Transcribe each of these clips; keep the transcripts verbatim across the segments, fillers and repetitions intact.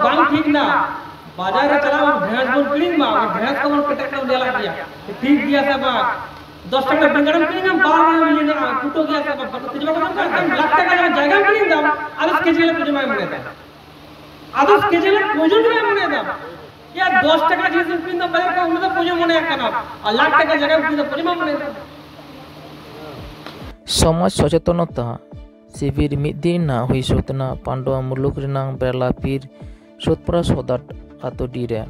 ᱵᱟᱝ ᱴᱷᱤᱠ ᱱᱟ᱾ ᱵᱟᱡᱟᱨ ᱨᱮ ᱪᱟᱞᱟᱣ ᱵᱷᱮᱸᱥ ᱵᱚᱱ ᱠᱤᱨᱤᱧ ᱢᱟ, ᱚᱱᱟ ᱵᱷᱮᱸᱥ ᱠᱚᱵᱚᱱ ᱠᱮᱴᱮᱡ ᱠᱚ ᱧᱮᱞᱟ ᱜᱮᱭᱟ, ᱴᱷᱤᱠ ᱜᱮᱭᱟ ᱥᱮ ᱵᱟᱝ? ᱫᱚᱥ ᱴᱟᱠᱟ ᱵᱮᱸᱜᱟᱲᱮᱢ ᱠᱤᱨᱤᱧᱟ, ᱵᱟᱨ ᱵᱟᱨ ᱧᱮᱞᱟ, ᱯᱷᱩᱴᱟᱹ ᱜᱮᱭᱟ ᱥᱮ ᱵᱟᱝ? ᱵᱟᱠᱚ ᱠᱩᱡ ᱵᱟᱠᱚ ᱧᱟᱢ ᱠᱟᱱᱟ᱾ ᱞᱟᱠᱷ ᱴᱟᱠᱟ ᱡᱟᱭᱜᱟᱢ ᱠᱤᱨᱤᱧ ᱫᱟᱢ, ᱟᱫᱚ ᱠᱮᱡᱤ ᱞᱮ ᱯᱩᱡᱟᱹ ᱢᱟᱭ ᱢᱚᱱᱮ ᱫᱟ᱾ ᱟᱫᱚ ᱠᱮᱡᱤ ᱞᱮ ᱯᱩᱡᱟᱹ ᱢᱟᱭ ᱢᱚᱱᱮ ᱫᱟ᱾ ᱭᱟ, ᱫᱚᱥ ᱴᱟᱠᱟ ᱡᱤᱱᱤᱥ ᱮᱢ ᱠᱤᱨᱤᱧ ᱫᱟᱢ ᱵᱟᱡᱟᱨ ᱠᱷᱚᱱ, ᱚᱱᱟ ᱫᱚ ᱯᱩᱡᱟᱹ ᱢᱚᱱᱮ ᱠᱟᱱᱟ᱾ ᱟᱨ ᱞᱟᱠᱷ ᱴᱟᱠᱟ ᱡᱟᱭᱜᱟᱢ ᱠᱤᱨᱤᱧ ᱫᱟᱢ ᱯᱩᱡᱟᱹ ᱢᱟᱭ ᱢᱚᱱᱮ ᱫᱟ᱾ ᱥᱚᱢᱟᱡᱽ ᱥᱚᱪᱮᱛᱚᱱᱚᱛᱟ ᱥᱤᱵᱤᱨ ᱢᱤᱫ ᱫᱤᱱ ᱨᱮᱱᱟᱜ ᱦᱩᱭ ᱥᱟᱹᱛ ᱮᱱᱟ ᱯᱟᱱᱰᱩᱣᱟ ᱢᱩᱞᱩᱠ ᱨᱮᱱᱟᱜ ᱵᱮᱨᱞᱟ ᱯᱤᱨ ᱥᱳᱫᱯᱟᱲᱟ ᱥᱚᱫᱟᱨ ᱟᱛᱳ ᱰᱤ ᱨᱮ,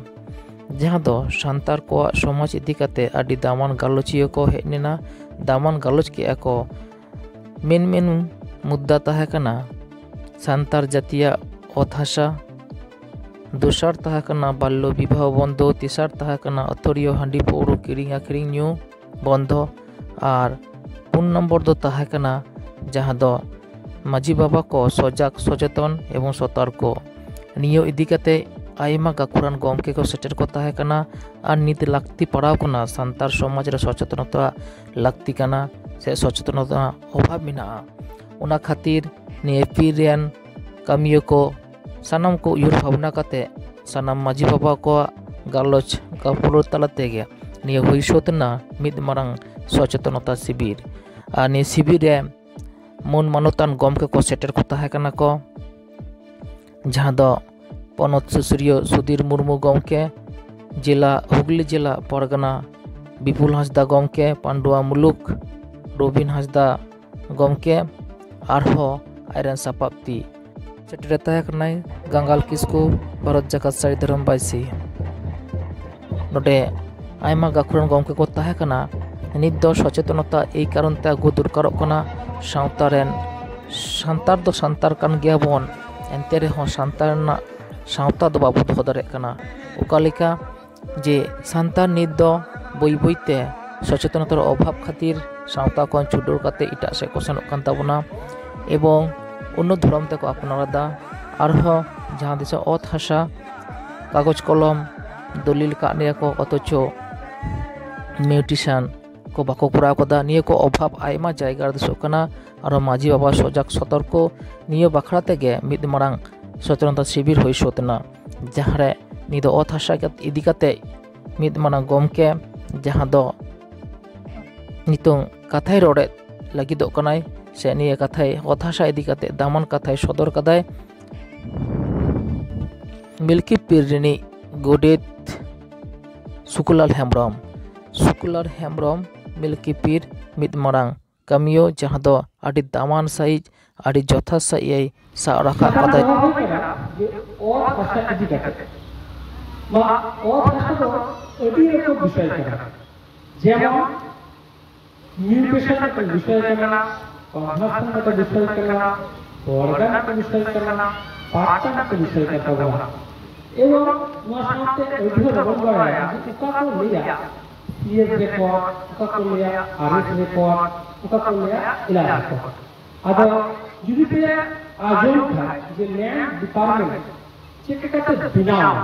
ᱡᱟᱦᱟᱸ ᱫᱚ ᱥᱟᱱᱛᱟᱲ ᱠᱚᱣᱟᱜ ᱥᱚᱢᱟᱡᱽ ᱤᱫᱤ ᱠᱟᱛᱮ ᱟᱹᱰᱤ ᱫᱟᱢᱟᱱ ᱜᱟᱞᱚᱪᱤᱭᱟᱹ ᱠᱚ ᱦᱮᱡ ᱞᱮᱱᱟ, ᱫᱟᱢᱟᱱ ᱜᱟᱞᱚᱪ ᱠᱮᱜᱼᱟ ᱠᱚ᱾ ᱢᱮᱱ ᱢᱮᱱ ᱢᱩᱫᱽᱫᱟ ᱛᱟᱦᱮᱸ ᱠᱟᱱᱟ ᱥᱟᱱᱛᱟᱲ ᱡᱟᱹᱛᱤᱭᱟᱜ ᱚᱛ ᱦᱟᱥᱟ, ᱫᱚᱥᱟᱨ ᱛᱟᱦᱮᱸ ᱠᱟᱱᱟ ᱵᱟᱞᱞᱚ ᱵᱤᱵᱟᱦᱚ ᱵᱚᱱᱫᱚ, ᱛᱮᱥᱟᱨ ᱛᱟᱦᱮᱸ ᱠᱟᱱᱟ ᱟᱹᱛᱷᱟᱹᱲᱤᱭᱟᱹ ᱦᱟᱺᱰᱤ ᱯᱟᱹᱣᱨᱟᱹ ᱠᱤᱨᱤᱧ ᱟᱹᱠᱷᱨᱤᱧ ᱧᱩ ᱵᱚᱱᱫᱚ, ᱟᱨ ᱯᱩᱱ ᱱᱚᱢᱵᱚᱨ ᱫᱚ ᱛᱟᱦᱮᱸ ᱠᱟᱱᱟ ᱡᱟᱦᱟᱸ ᱫᱚ ᱢᱟᱹᱡᱷᱤ ᱵᱟᱵᱟ ᱠᱚ ᱥᱚᱡᱟᱜᱽ ᱥᱚᱪᱮᱛᱚᱱ ᱮᱵᱚᱝ ᱥᱚᱛᱚᱨᱠᱚ᱾ ᱱᱤᱭᱟᱹ ᱤᱫᱤ ᱠᱟᱛᱮ ᱟᱭᱢᱟ ᱜᱟᱹᱠᱷᱩᱲᱟᱱ ᱜᱚᱢᱠᱮ ᱠᱚ ᱥᱮᱴᱮᱨ ᱠᱚ ᱛᱟᱦᱮᱸ ᱠᱟᱱᱟ᱾ ᱟᱨ ᱱᱤᱛ ᱞᱟᱹᱠᱛᱤ ᱯᱟᱲᱟᱣ ᱠᱟᱱᱟ, ᱥᱟᱱᱛᱟᱲ ᱥᱚᱢᱟᱡᱽ ᱨᱮ ᱥᱚᱪᱮᱛᱚᱱᱚᱛᱟ ᱞᱟᱹᱠᱛᱤ ᱠᱟᱱᱟ ᱥᱮ ᱥᱚᱪᱮᱛᱚᱱᱚᱛᱟ ᱚᱵᱷᱟᱵᱽ ᱢᱮᱱᱟᱜᱼᱟ᱾ ᱚᱱᱟ ᱠᱷᱟᱹᱛᱤᱨ ᱱᱤᱭᱟᱹ ᱯᱤᱨ ᱨᱮᱱ ᱠᱟᱹᱢᱤᱭᱟᱹ ᱠᱚ ᱥᱟᱱᱟᱢ ᱠᱚ ᱩᱭᱦᱟᱹᱨ ᱵᱷᱟᱵᱽᱱᱟ ᱠᱟᱛᱮ ᱥᱟᱱᱟᱢ ᱢᱟᱹᱡᱷᱤ ᱵᱟᱵᱟ ᱠᱚᱣᱟᱜ ᱜᱟᱞᱚᱪ ᱜᱟᱯᱚᱲ ᱛᱟᱞᱟ ᱛᱮᱜᱮ ᱱᱤᱭᱟᱹ ᱦᱩᱭ ᱥᱟᱹᱛ ᱮᱱᱟ ᱢᱤᱫ ᱢᱟᱨᱟᱝ ᱥᱚᱪᱮᱛᱚᱱᱚᱛᱟ ᱥᱤᱵᱤᱨ᱾ ᱟᱨ ᱱᱤᱭᱟᱹ ᱥᱤᱵᱤᱨ ᱨᱮ ᱢᱟᱹᱱ ᱢᱟᱱᱚᱛᱟᱱ ᱜᱚᱢᱠᱮ ᱠᱚ ᱥᱮᱴᱮᱨ ᱠᱚ ᱛᱟᱦᱮᱸ ᱠᱟᱱᱟ ᱠᱚ, ᱡᱟᱦᱟᱸ ᱫᱚ ᱯᱚᱱᱚᱛ ᱥᱩᱥᱟᱹᱨᱤᱭᱟᱹ ᱥᱩᱫᱷᱤᱨ ᱢᱩᱨᱢᱩ ᱜᱚᱢᱠᱮ, ᱡᱮᱞᱟ ᱦᱩᱜᱽᱞᱤ ᱡᱮᱞᱟ ᱯᱟᱨᱜᱟᱱᱟ ᱵᱤᱯᱩᱞ ᱦᱟᱸᱥᱫᱟ ᱜᱚᱢᱠᱮ, ᱯᱟᱱᱰᱩᱣᱟ ᱢᱩᱞᱩᱠ ᱨᱚᱵᱤᱱ ᱦᱟᱸᱥᱫᱟ ᱜᱚᱢᱠᱮ, ᱟᱨᱦᱚᱸ ᱟᱡᱨᱮᱱ ᱥᱟᱯᱟᱵ ᱛᱤ᱾ ᱥᱮᱴᱮᱨᱮ ᱛᱟᱦᱮᱸ ᱠᱟᱱᱟᱭ ᱜᱟᱝᱜᱟᱞ ᱠᱤᱥᱠᱩ, ᱵᱷᱟᱨᱚᱛ ᱡᱟᱠᱟᱛ ᱥᱟᱹᱨᱤ ᱫᱷᱚᱨᱚᱢ ᱵᱟᱭᱥᱤ᱾ ᱱᱚᱰᱮ ᱟᱭᱢᱟ ᱜᱟᱹᱠᱷᱩᱲᱟᱱ ᱜᱚᱢᱠᱮ ᱠᱚ ᱛᱟᱦᱮᱸ ᱠᱟᱱᱟ᱾ ᱱᱤᱛ ᱫᱚ ᱥᱚᱪᱮᱛᱚᱱᱚᱛᱟ ᱮᱭ ᱠᱟᱨᱚᱱ ᱛᱮ ᱟᱹᱜᱩ ᱫᱚᱨᱠᱟᱨᱚᱜ ᱠᱟᱱᱟ, ᱥᱟᱶᱛᱟ ᱨᱮᱱ, ᱥᱟᱱᱛᱟᱲ ᱫᱚ ᱥᱟᱱᱛᱟᱲ ᱠᱟᱱ ᱜᱮᱭᱟ ᱵᱚᱱ, ᱮᱱᱛᱮ ᱨᱮᱦᱚᱸ ᱥᱟᱱᱛᱟᱲ ᱨᱮᱱᱟᱜ ᱥᱟᱶᱛᱟ ᱫᱚ ᱵᱟᱵᱚ ᱫᱚᱦᱚ ᱫᱟᱲᱮᱭᱟᱜ ᱠᱟᱱᱟ᱾ ᱚᱠᱟ ᱞᱮᱠᱟ ᱡᱮ ᱥᱟᱱᱛᱟᱲ ᱱᱤᱛ ᱫᱚ ᱵᱟᱹᱭ ᱵᱟᱹᱭ ᱛᱮ ᱥᱚᱪᱮᱛᱚᱱᱚᱛᱟ ᱚᱵᱷᱟᱵᱽ ᱠᱷᱟᱹᱛᱤᱨ ᱥᱟᱶᱛᱟ ᱠᱷᱚᱱ ᱪᱷᱩᱰᱟᱹᱨ ᱠᱟᱛᱮ ᱮᱴᱟᱜ ᱥᱮᱫ ᱠᱚ ᱥᱮᱱᱚᱜ ᱠᱟᱱ ᱛᱟᱵᱚᱱᱟ ᱮᱵᱚᱝ ᱚᱱᱱᱚ ᱫᱷᱚᱨᱚᱢ ᱛᱮᱠᱚ ᱟᱯᱱᱟᱨ ᱮᱫᱟ᱾ ᱟᱨᱦᱚᱸ ᱡᱟᱦᱟᱸ ᱫᱤᱥᱚᱢ ᱚᱛ ᱦᱟᱥᱟ ᱠᱟᱜᱚᱡᱽ ᱠᱚᱞᱚᱢ ᱫᱚᱞᱤᱞ ᱠᱟᱜ ᱱᱤᱭᱟᱹ ᱠᱚ, ᱚᱛᱷᱚᱪᱚ ᱢᱤᱭᱩᱴᱮᱥᱚᱱ ᱠᱚ ᱵᱟᱠᱚ ᱠᱚᱨᱟᱣ ᱠᱟᱫᱟ᱾ ᱱᱤᱭᱟᱹ ᱠᱚ ᱚᱵᱷᱟᱵᱽ ᱟᱭᱢᱟ ᱡᱟᱭᱜᱟ ᱨᱮ ᱫᱤᱥᱚᱜ ᱠᱟᱱᱟ᱾ ᱟᱨᱦᱚᱸ ᱢᱟᱹᱡᱷᱤ ᱵᱟᱵᱟ ᱥᱚᱡᱟᱜᱽ ᱥᱚᱛᱚᱨᱠᱚ ᱱᱤᱭᱟᱹ ᱵᱟᱠᱷᱨᱟ ᱛᱮᱜᱮ ᱢᱤᱫ ᱢᱟᱨᱟᱝ ᱥᱚᱪᱮᱛᱚᱱᱚᱛᱟ ᱥᱤᱵᱤᱨ ᱦᱩᱭ ᱥᱟᱹᱛ ᱮᱱᱟ, ᱡᱟᱦᱟᱸᱨᱮ ᱱᱤᱭᱟᱹ ᱫᱚ ᱚᱛ ᱦᱟᱥᱟ ᱤᱫᱤ ᱠᱟᱛᱮ ᱢᱤᱫ ᱢᱟᱨᱟᱝ ᱜᱚᱢᱠᱮ, ᱡᱟᱦᱟᱸ ᱫᱚ ᱱᱤᱛᱚᱝ ᱠᱟᱛᱷᱟᱭ ᱨᱚᱲᱮᱫ ᱞᱟᱹᱜᱤᱫᱚᱜ ᱠᱟᱱᱟᱭ, ᱥᱮ ᱱᱤᱭᱟᱹ ᱠᱟᱛᱷᱟᱭ, ᱚᱛ ᱦᱟᱥᱟ ᱤᱫᱤ ᱠᱟᱛᱮ ᱫᱟᱢᱟᱱ ᱠᱟᱛᱷᱟᱭ ᱥᱚᱫᱚᱨ ᱠᱟᱫᱟᱭ᱾ ᱢᱤᱞᱠᱤ ᱯᱤᱨ ᱨᱤᱱᱤᱡ ᱜᱚᱰᱮᱛ ᱥᱩᱠᱩᱞᱟᱞ ᱦᱮᱢᱵᱨᱚᱢ᱾ ᱥᱩᱠᱩᱞᱟᱞ ᱦᱮᱢᱵᱨᱚᱢ ᱢᱤᱞᱠᱤ ᱯᱤᱨ ᱢᱤᱫ ᱢᱟᱨᱟᱝ ᱠᱟᱹᱢᱤᱭᱟᱹ, ᱡᱟᱦᱟᱸ ᱫᱚ ᱟᱹᱰᱤ ᱫᱟᱢᱟᱱ ᱥᱟᱹᱦᱤᱡ, ᱟᱹᱰᱤ ᱡᱚᱛᱷᱟᱛ ᱥᱟᱹᱦᱤᱡ ᱮ ᱥᱟᱵ ᱨᱟᱠᱟᱵ ᱠᱟᱫᱟᱭ᱾ ᱱᱚᱣᱟ ᱦᱩᱭᱩᱜ ᱠᱟᱱᱟ ᱡᱮ ᱚᱛ ᱦᱟᱥᱟ ᱤᱫᱤ ᱠᱟᱛᱮ᱾ ᱱᱚᱣᱟ ᱚᱛ ᱦᱟᱥᱟ ᱫᱚ ᱟᱹᱰᱤ ᱨᱚᱠᱚᱢ ᱵᱤᱥᱚᱭ ᱠᱟᱱᱟ, ᱡᱮᱢᱚᱱ ᱱᱤᱭᱩᱴᱨᱤᱥᱚᱱ ᱢᱤᱫᱴᱟᱝ ᱵᱤᱥᱚᱭ ᱠᱟᱱᱟ, ᱠᱚᱱᱡᱟᱢᱯᱥᱚᱱ ᱢᱤᱫᱴᱟᱝ ᱵᱤᱥᱚᱭ ᱠᱟᱱᱟ, ᱚᱨᱜᱟᱱ ᱢᱤᱫᱴᱟᱝ ᱵᱤᱥᱚᱭ ᱠᱟᱱᱟ, ᱯᱟᱨᱴᱥ ᱢᱤᱫᱴᱟᱝ ᱵᱤᱥᱚᱭ ᱠᱟᱱ ᱛᱟᱵᱚᱱᱟ᱾ ᱮᱵᱚᱝ ᱱᱚᱣᱟ ᱥᱟᱶᱛᱮ ᱟᱹᱰᱤ ᱦᱚᱲ ᱵᱟᱵᱚᱱ ᱵᱟᱲᱟᱭᱟ ᱡᱮ ᱚᱠᱟ ᱠᱚ ᱞᱟᱹᱭᱟ ᱥᱤ ᱮᱥ ᱨᱮᱠᱚᱨᱰ, ᱚᱠᱟ ᱠᱚ ᱞᱟᱹᱭᱟ ᱟᱨ ᱮᱥ ᱨᱮᱠᱚᱨᱰ, ᱚᱠᱟ ᱠᱚ ᱞᱟᱹᱭᱟ ᱮᱞ ᱟᱨ ᱨᱮᱠᱚᱨᱰ᱾ ᱟᱫᱚ ᱡᱩᱫᱤ ᱯᱮ ᱟᱸᱡᱚᱢ ᱠᱷᱟᱱ ᱡᱮ ᱞᱮᱱᱰ ᱰᱤᱯᱟᱨᱴᱢᱮᱱᱴ ᱪᱮᱫ ᱞᱮᱠᱟᱛᱮ ᱵᱮᱱᱟᱣ,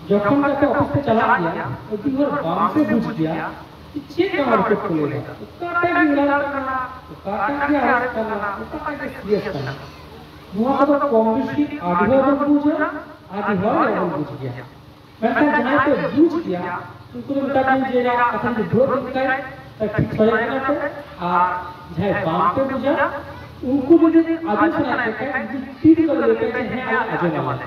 ᱡᱚᱠᱷᱚᱱ ᱟᱯᱮ ᱚᱯᱷᱤᱥ ᱯᱮ ᱪᱟᱞᱟᱜ ᱜᱮᱭᱟ, ᱟᱹᱰᱤ ᱦᱚᱲ ᱵᱟᱝ ᱯᱮ ᱵᱩᱡᱽ ᱜᱮᱭᱟ ᱡᱮ ᱪᱮᱫ ᱠᱟᱱᱟ ᱨᱮᱠᱚᱨᱰ ᱠᱚ ᱞᱟᱹᱭᱟ, ᱚᱠᱟᱴᱟᱜ ᱜᱮ ᱮᱞ ᱟᱨ ᱠᱟᱱᱟ, ᱚᱠᱟᱴᱟᱜ ᱜᱮ ᱟᱨ ᱮᱥ ᱠᱟᱱᱟ, ᱚᱠᱟᱴᱟᱜ ᱜᱮ ᱥᱤ ᱮᱥ ᱠᱟᱱᱟ᱾ ᱱᱚᱣᱟ ᱠᱚᱫᱚ ᱠᱚᱢ ᱵᱮᱥᱤ ᱟᱹᱰᱤ ᱦᱚᱲ ᱵᱚᱱ ᱵᱩᱡᱟ, ᱟᱹᱰᱤ ᱦᱚᱲ ᱵᱟᱵᱚᱱ ᱵᱩᱡᱽ ᱜᱮᱭᱟ᱾ ᱢᱮᱱᱠᱷᱟᱱ ᱡᱟᱦᱟᱸᱭ ᱯᱮ ᱵᱩᱡᱽ ᱜᱮᱭᱟ, ᱩᱱᱠᱩ ᱫᱚ ᱢᱮᱛᱟ ᱠᱚᱣᱟ ᱡᱮ ᱱᱚᱣᱟ ᱠᱟᱛᱷᱟ ᱡᱩᱫᱤ ᱵᱷᱩᱞ ᱦᱩᱭᱩᱜ ᱠᱷᱟᱱ, ᱛᱟᱦᱞᱮ ᱴᱷᱤᱠ ᱥᱚᱡᱷᱮ ᱠᱟᱱᱟ ᱯᱮ᱾ ᱟᱨ ᱡᱟᱦᱟᱸᱭ ᱵᱟᱝ ᱯᱮ ᱵᱩᱡᱟ, ᱩᱱᱠᱩ ᱡᱩᱫᱤ ᱟᱸᱡᱚᱢ ᱥᱟᱱᱟᱭᱮᱫ ᱯᱮ ᱠᱷᱟᱱ, ᱡᱩᱫᱤ ᱛᱤ ᱨᱮ ᱞᱟᱹᱭ ᱯᱮ ᱡᱮ, "ᱦᱮᱸ, ᱟᱞᱮ ᱟᱸᱡᱚᱢ ᱟᱞᱮ᱾"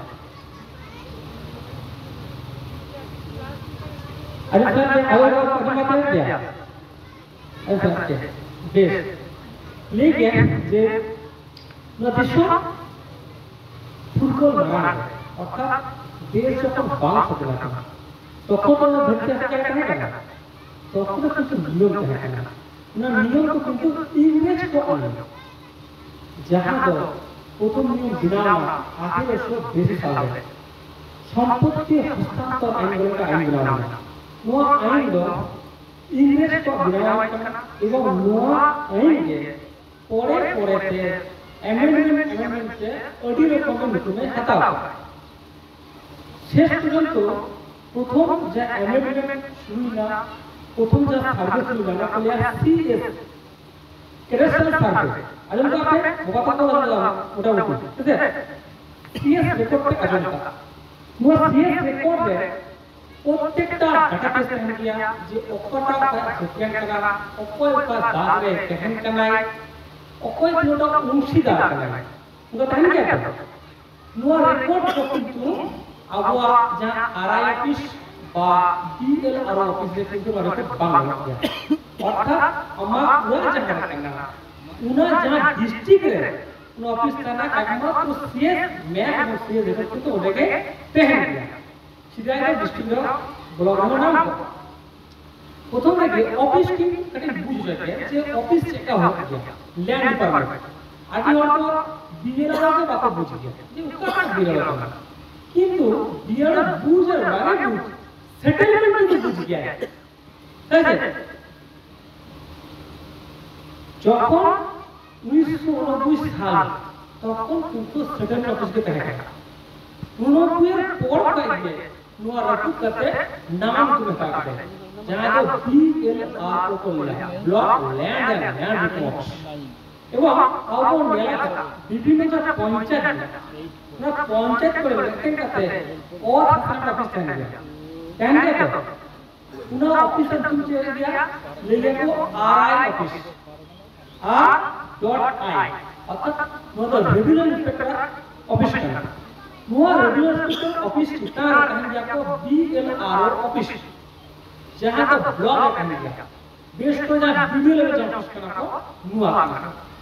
ᱟᱸᱡᱚᱢ ᱥᱟᱱᱟᱭᱮᱫ ᱯᱮ, ᱟᱭᱳ ᱦᱚᱲ ᱠᱚ ᱟᱸᱡᱚᱢ ᱟᱯᱮ ᱜᱮᱭᱟ? ᱟᱪᱪᱷᱟ, ᱟᱪᱪᱷᱟ, ᱵᱮᱥ᱾ ᱞᱟᱹᱭ ᱜᱮ ᱡᱮ ᱱᱚᱣᱟ ᱫᱤᱥᱚᱢ ᱯᱷᱩᱨᱜᱟᱹᱞ ᱢᱟᱲᱟᱝ ᱨᱮ, ᱚᱨᱛᱷᱟᱛ ᱫᱮᱥ ᱡᱚᱠᱷᱚᱱ ᱵᱟᱝ ᱥᱟᱹᱫᱷᱤᱱ ᱟᱠᱟᱱᱟ, ᱛᱚᱠᱷᱚᱱ ᱫᱚ ᱫᱷᱟᱹᱨᱛᱤ ᱦᱟᱹᱥᱩ ᱡᱟᱭᱜᱟ ᱛᱟᱦᱮᱸ ᱠᱟᱱᱟ? ᱛᱚᱠᱷᱚᱱ ᱫᱚ ᱠᱤᱪᱷᱩ ᱱᱤᱭᱚᱢ ᱛᱟᱦᱮᱸ ᱠᱟᱱᱟ᱾ ᱚᱱᱟ ᱱᱤᱭᱚᱢ ᱫᱚ ᱠᱤᱱᱛᱩ ᱤᱝᱨᱮᱡᱽ ᱠᱚᱣᱟᱜ ᱱᱤᱭᱚᱢ, ᱡᱟᱦᱟᱸ ᱫᱚ ᱯᱨᱚᱛᱷᱚᱢ ᱱᱤᱭᱚᱢ ᱵᱮᱱᱟᱣ ᱞᱮᱱᱟ ᱟᱴᱷᱮᱨᱚᱥᱚ ᱵᱤᱨᱟᱥᱤ ᱥᱟᱞ ᱨᱮ, ᱥᱚᱢᱯᱚᱛᱛᱤ ᱦᱚᱥᱛᱟᱱᱛᱚᱨ ᱟᱭᱤᱱ ᱵᱚᱞᱮ ᱢᱤᱫᱴᱟᱝ ᱟᱭᱤᱱ ᱵᱮᱱᱟᱣ ᱞᱮᱱᱟ᱾ ᱱᱚᱣᱟ ᱟᱭᱤᱱ ᱫᱚ ᱤᱝᱨᱮᱡᱽ ᱠᱚᱣᱟᱜ ᱵᱮᱱᱟᱣ ᱟᱭᱤᱱ ᱠᱟᱱᱟ, ᱮᱵᱚᱝ ᱱᱚᱣᱟ ᱟᱭᱤᱱ ᱜᱮ ᱯᱚᱨᱮ ᱯᱚᱨᱮ ᱛᱮ ᱮᱢᱮᱱᱰᱢᱮᱱᱴ, ᱮᱢᱮᱱᱰᱢᱮᱱᱴ ᱛᱮ ᱟᱹᱰᱤ ᱨᱚᱠᱚᱢ ᱧᱩᱛᱩᱢᱮ ᱦᱟᱛᱟᱣ ᱠᱟᱫᱟ᱾ ᱥᱮᱥ ᱯᱚᱨᱡᱚᱱᱛᱚ ᱯᱨᱚᱛᱷᱚᱢ ᱡᱟᱦᱟᱸ ᱮᱢᱮᱱᱰᱢᱮᱱᱴ ᱦᱩᱭᱱᱟ, ᱯᱨᱚᱛᱷᱚᱢ ᱡᱟᱦᱟᱸ ᱥᱟᱨᱵᱷᱮ ᱦᱩᱭᱱᱟ, ᱚᱱᱟ ᱠᱚ ᱞᱟᱹᱭᱟ ᱥᱤ ᱮᱥ, ᱠᱮᱰᱟᱥᱴᱨᱟᱞ ᱥᱟᱨᱵᱷᱮ᱾ ᱟᱸᱡᱚᱢ ᱠᱟᱜ ᱯᱮ? ᱵᱟᱵᱟ ᱛᱟᱠᱚ ᱟᱸᱡᱚᱢ ᱠᱟᱜ ᱢᱚᱴᱟᱢᱩᱴᱤ, ᱦᱮᱸ ᱥᱮ? ᱥᱤ ᱮᱥ ᱨᱮᱠᱚᱨᱰ ᱯᱮ ᱟᱸᱡᱚᱢ ᱠᱟᱜᱼᱟ᱾ ᱱᱚᱣᱟ ᱥᱤ ᱮᱥ ᱨᱮᱠᱚᱨᱰ ᱨᱮ ᱯᱨᱚᱛᱮᱠᱴᱟ ᱰᱟᱴᱟᱵᱮᱥ ᱛᱟᱦᱮᱱ ᱜᱮᱭᱟ, ᱡᱮ ᱚᱠᱚᱭᱴᱟᱜ ᱚᱠᱚᱭᱟᱜ ᱥᱮᱠᱮᱱᱰ ᱠᱟᱱᱟ, ᱚᱠᱚᱭ ᱚᱠᱟ ᱫᱟᱜ ᱨᱮ ᱛᱟᱦᱮᱱ ᱠᱟᱱᱟᱭ, ᱚᱠᱚᱭ ᱛᱤᱱᱟᱹᱜᱴᱟ ᱚᱝᱥᱤᱫᱟᱨ ᱠᱟᱱᱟᱭ, ᱚᱱᱠᱟ ᱛᱟᱦᱮᱱ ᱜᱮᱭᱟ ᱛᱚ᱾ ᱱᱚᱣᱟ ᱨᱮᱠᱚᱨᱰ ᱫᱚ ᱠᱤᱱᱛᱩ ᱟᱵᱚᱣᱟᱜ ᱡᱟᱦᱟᱸ ᱟᱨ ᱟᱭ ᱚᱯᱷᱤᱥ ᱵᱟ ᱵᱤ ᱮᱞ ᱟᱨ ᱳ ᱚᱯᱷᱤᱥ ᱨᱮ ᱠᱤᱱᱛᱩ ᱱᱚᱣᱟ ᱨᱮᱠᱚᱨᱰ ᱵᱟᱝ ᱜᱟᱱᱚᱜ ᱜᱮᱭᱟ᱾ ᱚᱨᱛᱷᱟᱛ ᱟᱢᱟᱜ ᱚᱲᱟᱜ ᱡᱟᱦᱟᱸ ᱨᱮ ᱠᱟᱱᱟ, ᱚᱱᱟ ᱡᱟᱦᱟᱸ ᱰᱤᱥᱴᱨᱤᱠᱴ ᱨᱮ ᱚᱱᱟ ᱚᱯᱷᱤᱥ ᱛᱟᱦᱮᱱᱟ, ᱮᱠᱢᱟᱛᱨᱚ ᱥᱤ ᱮᱥ ᱢᱮᱯ ᱮᱵᱚᱝ ᱥᱤ ᱮᱥ ᱨᱮᱠᱚᱨᱰ ᱠᱤᱱᱛᱩ ᱚᱸᱰᱮ ᱜᱮ ᱛᱟᱦᱮᱱ ᱜᱮᱭᱟ᱾ ᱥᱮᱫᱟᱭ ᱫᱚ ᱰᱤᱥᱴᱨᱤᱠᱴ ᱨᱮ ᱵᱞᱚᱠ ᱨᱮᱦᱚᱸ ᱧᱟᱢ ᱠᱚᱜᱼᱟ᱾ ᱯᱨᱚᱛᱷᱚᱢ ᱨᱮᱜᱮ ᱚᱯᱷᱤᱥ ᱴᱷᱤᱠ ᱠᱟᱹᱴᱤᱡ ᱵᱩᱡᱽ ᱦᱚᱪᱚᱭ ᱯᱮ ᱡᱮ ᱚᱯᱷᱤᱥ ᱪᱮᱫ ᱞᱮᱠᱟ ᱦᱩᱭᱩᱜ ᱜᱮᱭᱟ, ᱞᱮᱱᱰ ᱰᱤᱯᱟᱨᱴᱢᱮᱱᱴ᱾ ᱟᱹᱰᱤ ᱦᱚᱲ ᱫᱚ ᱵᱤ ᱮᱞ ᱟᱨ ᱳ ᱜᱮ ᱵᱟᱠᱚ ᱵᱩᱡᱽ ᱜᱮᱭᱟ ᱡᱮ ᱚᱠᱟᱴᱟᱜ ᱵᱤ ᱮᱞ ᱟᱨ ᱳ ᱠᱟᱱᱟ, ᱠᱤᱱᱛᱩ ᱵᱤ ᱮᱞ ᱟᱨ ᱳ ᱵᱩᱡᱽ ᱟᱨ ᱵᱟᱝ ᱵᱩᱡᱽ, ᱥᱮᱴᱮᱞᱢᱮᱱᱴ ᱠᱤᱱᱛᱩ ᱵᱩᱡᱽ ᱜᱮᱭᱟᱭ, ᱦᱮᱸ ᱥᱮ? ᱡᱚᱠᱷᱚᱱ ᱩᱱᱤᱥᱥᱚ ᱩᱱᱚᱱᱚᱵᱵᱳᱭ ᱥᱟᱞ, ᱛᱚᱠᱷᱚᱱ ᱠᱤᱱᱛᱩ ᱥᱮᱴᱮᱞᱢᱮᱱᱴ ᱚᱯᱷᱤᱥ ᱜᱮ ᱛᱟᱦᱮᱸ ᱠᱟᱱᱟ᱾ ᱩᱱᱚᱱᱚᱵᱵᱳᱭ ᱮᱨ ᱯᱚᱨ ᱠᱷᱚᱱ ᱜᱮ ᱱᱚᱣᱟ ᱨᱟᱹᱯᱩᱫ ᱠᱟᱛᱮ ᱱᱟᱣᱟ ᱧᱩᱛᱩᱢ ᱦᱟᱛᱟᱣ ᱠᱮᱫᱟ, ᱡᱟᱦᱟᱸ ᱫᱚ ᱵᱤ ᱮᱞ ᱟᱨ ᱳ ᱠᱚ ᱞᱟᱹᱭᱟ, ᱵᱞᱚᱠ ᱞᱮᱱᱰ ᱮᱱᱰ ᱞᱮᱱᱰ ᱨᱮᱠᱚᱨᱰᱥ᱾ ᱮᱵᱚᱝ ᱟᱵᱚ ᱵᱚᱱ ᱧᱮᱞ ᱟᱠᱟᱫᱟ, ᱵᱤᱵᱷᱤᱱᱱᱚ ᱡᱟᱦᱟᱸ ᱯᱚᱧᱪᱟᱭᱮᱛ ᱢᱮᱱᱟᱜᱼᱟ, ᱚᱱᱟ ᱯᱚᱧᱪᱟᱭᱮᱛ ᱠᱚᱨᱮ ᱢᱤᱫᱴᱮᱱ ᱠᱟᱛᱮ ᱚᱛ ᱦᱟᱥᱟ ᱨᱮᱱᱟᱜ ᱚᱯᱷᱤᱥ ᱛᱟᱦᱮᱱ ᱜᱮᱭᱟ, ᱛᱟᱦᱮᱱ ᱜᱮᱭᱟ ᱛᱚ? ᱚᱱᱟ ᱚᱯᱷᱤᱥ ᱨᱮ ᱧᱩᱛᱩᱢ ᱪᱮᱫ ᱜᱮᱭᱟ? ᱞᱟᱹᱭ ᱜᱮᱭᱟ ᱠᱚ ᱟᱨ ᱟᱭ ᱚᱯᱷᱤᱥ, ᱟᱨ ᱰᱚᱴ ᱟᱭ, ᱚᱨᱛᱷᱟᱛ ᱱᱚᱣᱟ ᱫᱚ ᱨᱮᱵᱷᱤᱱᱤᱭᱩ ᱤᱱᱥᱯᱮᱠᱴᱚᱨ ᱚᱯᱷᱤᱥ ᱠᱟᱱᱟ᱾ ᱱᱚᱣᱟ ᱨᱮᱵᱷᱤᱱᱤᱭᱩ ᱤᱱᱥᱯᱮᱠᱴᱚᱨ ᱚᱯᱷᱤᱥ ᱪᱮᱛᱟᱱ ᱨᱮ ᱛᱟᱦᱮᱱ ᱜᱮᱭᱟ ᱠᱚ ᱵᱤ ᱮᱞ ᱟᱨ ᱳ ᱚᱯᱷᱤᱥ, ᱡᱟᱦᱟᱸ ᱫᱚ ᱵᱞᱚᱠ ᱨᱮ ᱛᱟᱦᱮᱱ ᱜᱮᱭᱟ᱾ ᱵᱮᱥ ᱠᱚ ᱡᱟᱦᱟᱸ ᱵᱤ ᱰᱤ ᱳ ᱞᱮᱵᱮᱞ ᱡᱟᱦᱟᱸ ᱚᱯᱷᱤᱥ ᱠᱟᱱᱟ ᱠᱚ, ᱱᱚᱣᱟ ᱠᱟᱱᱟ᱾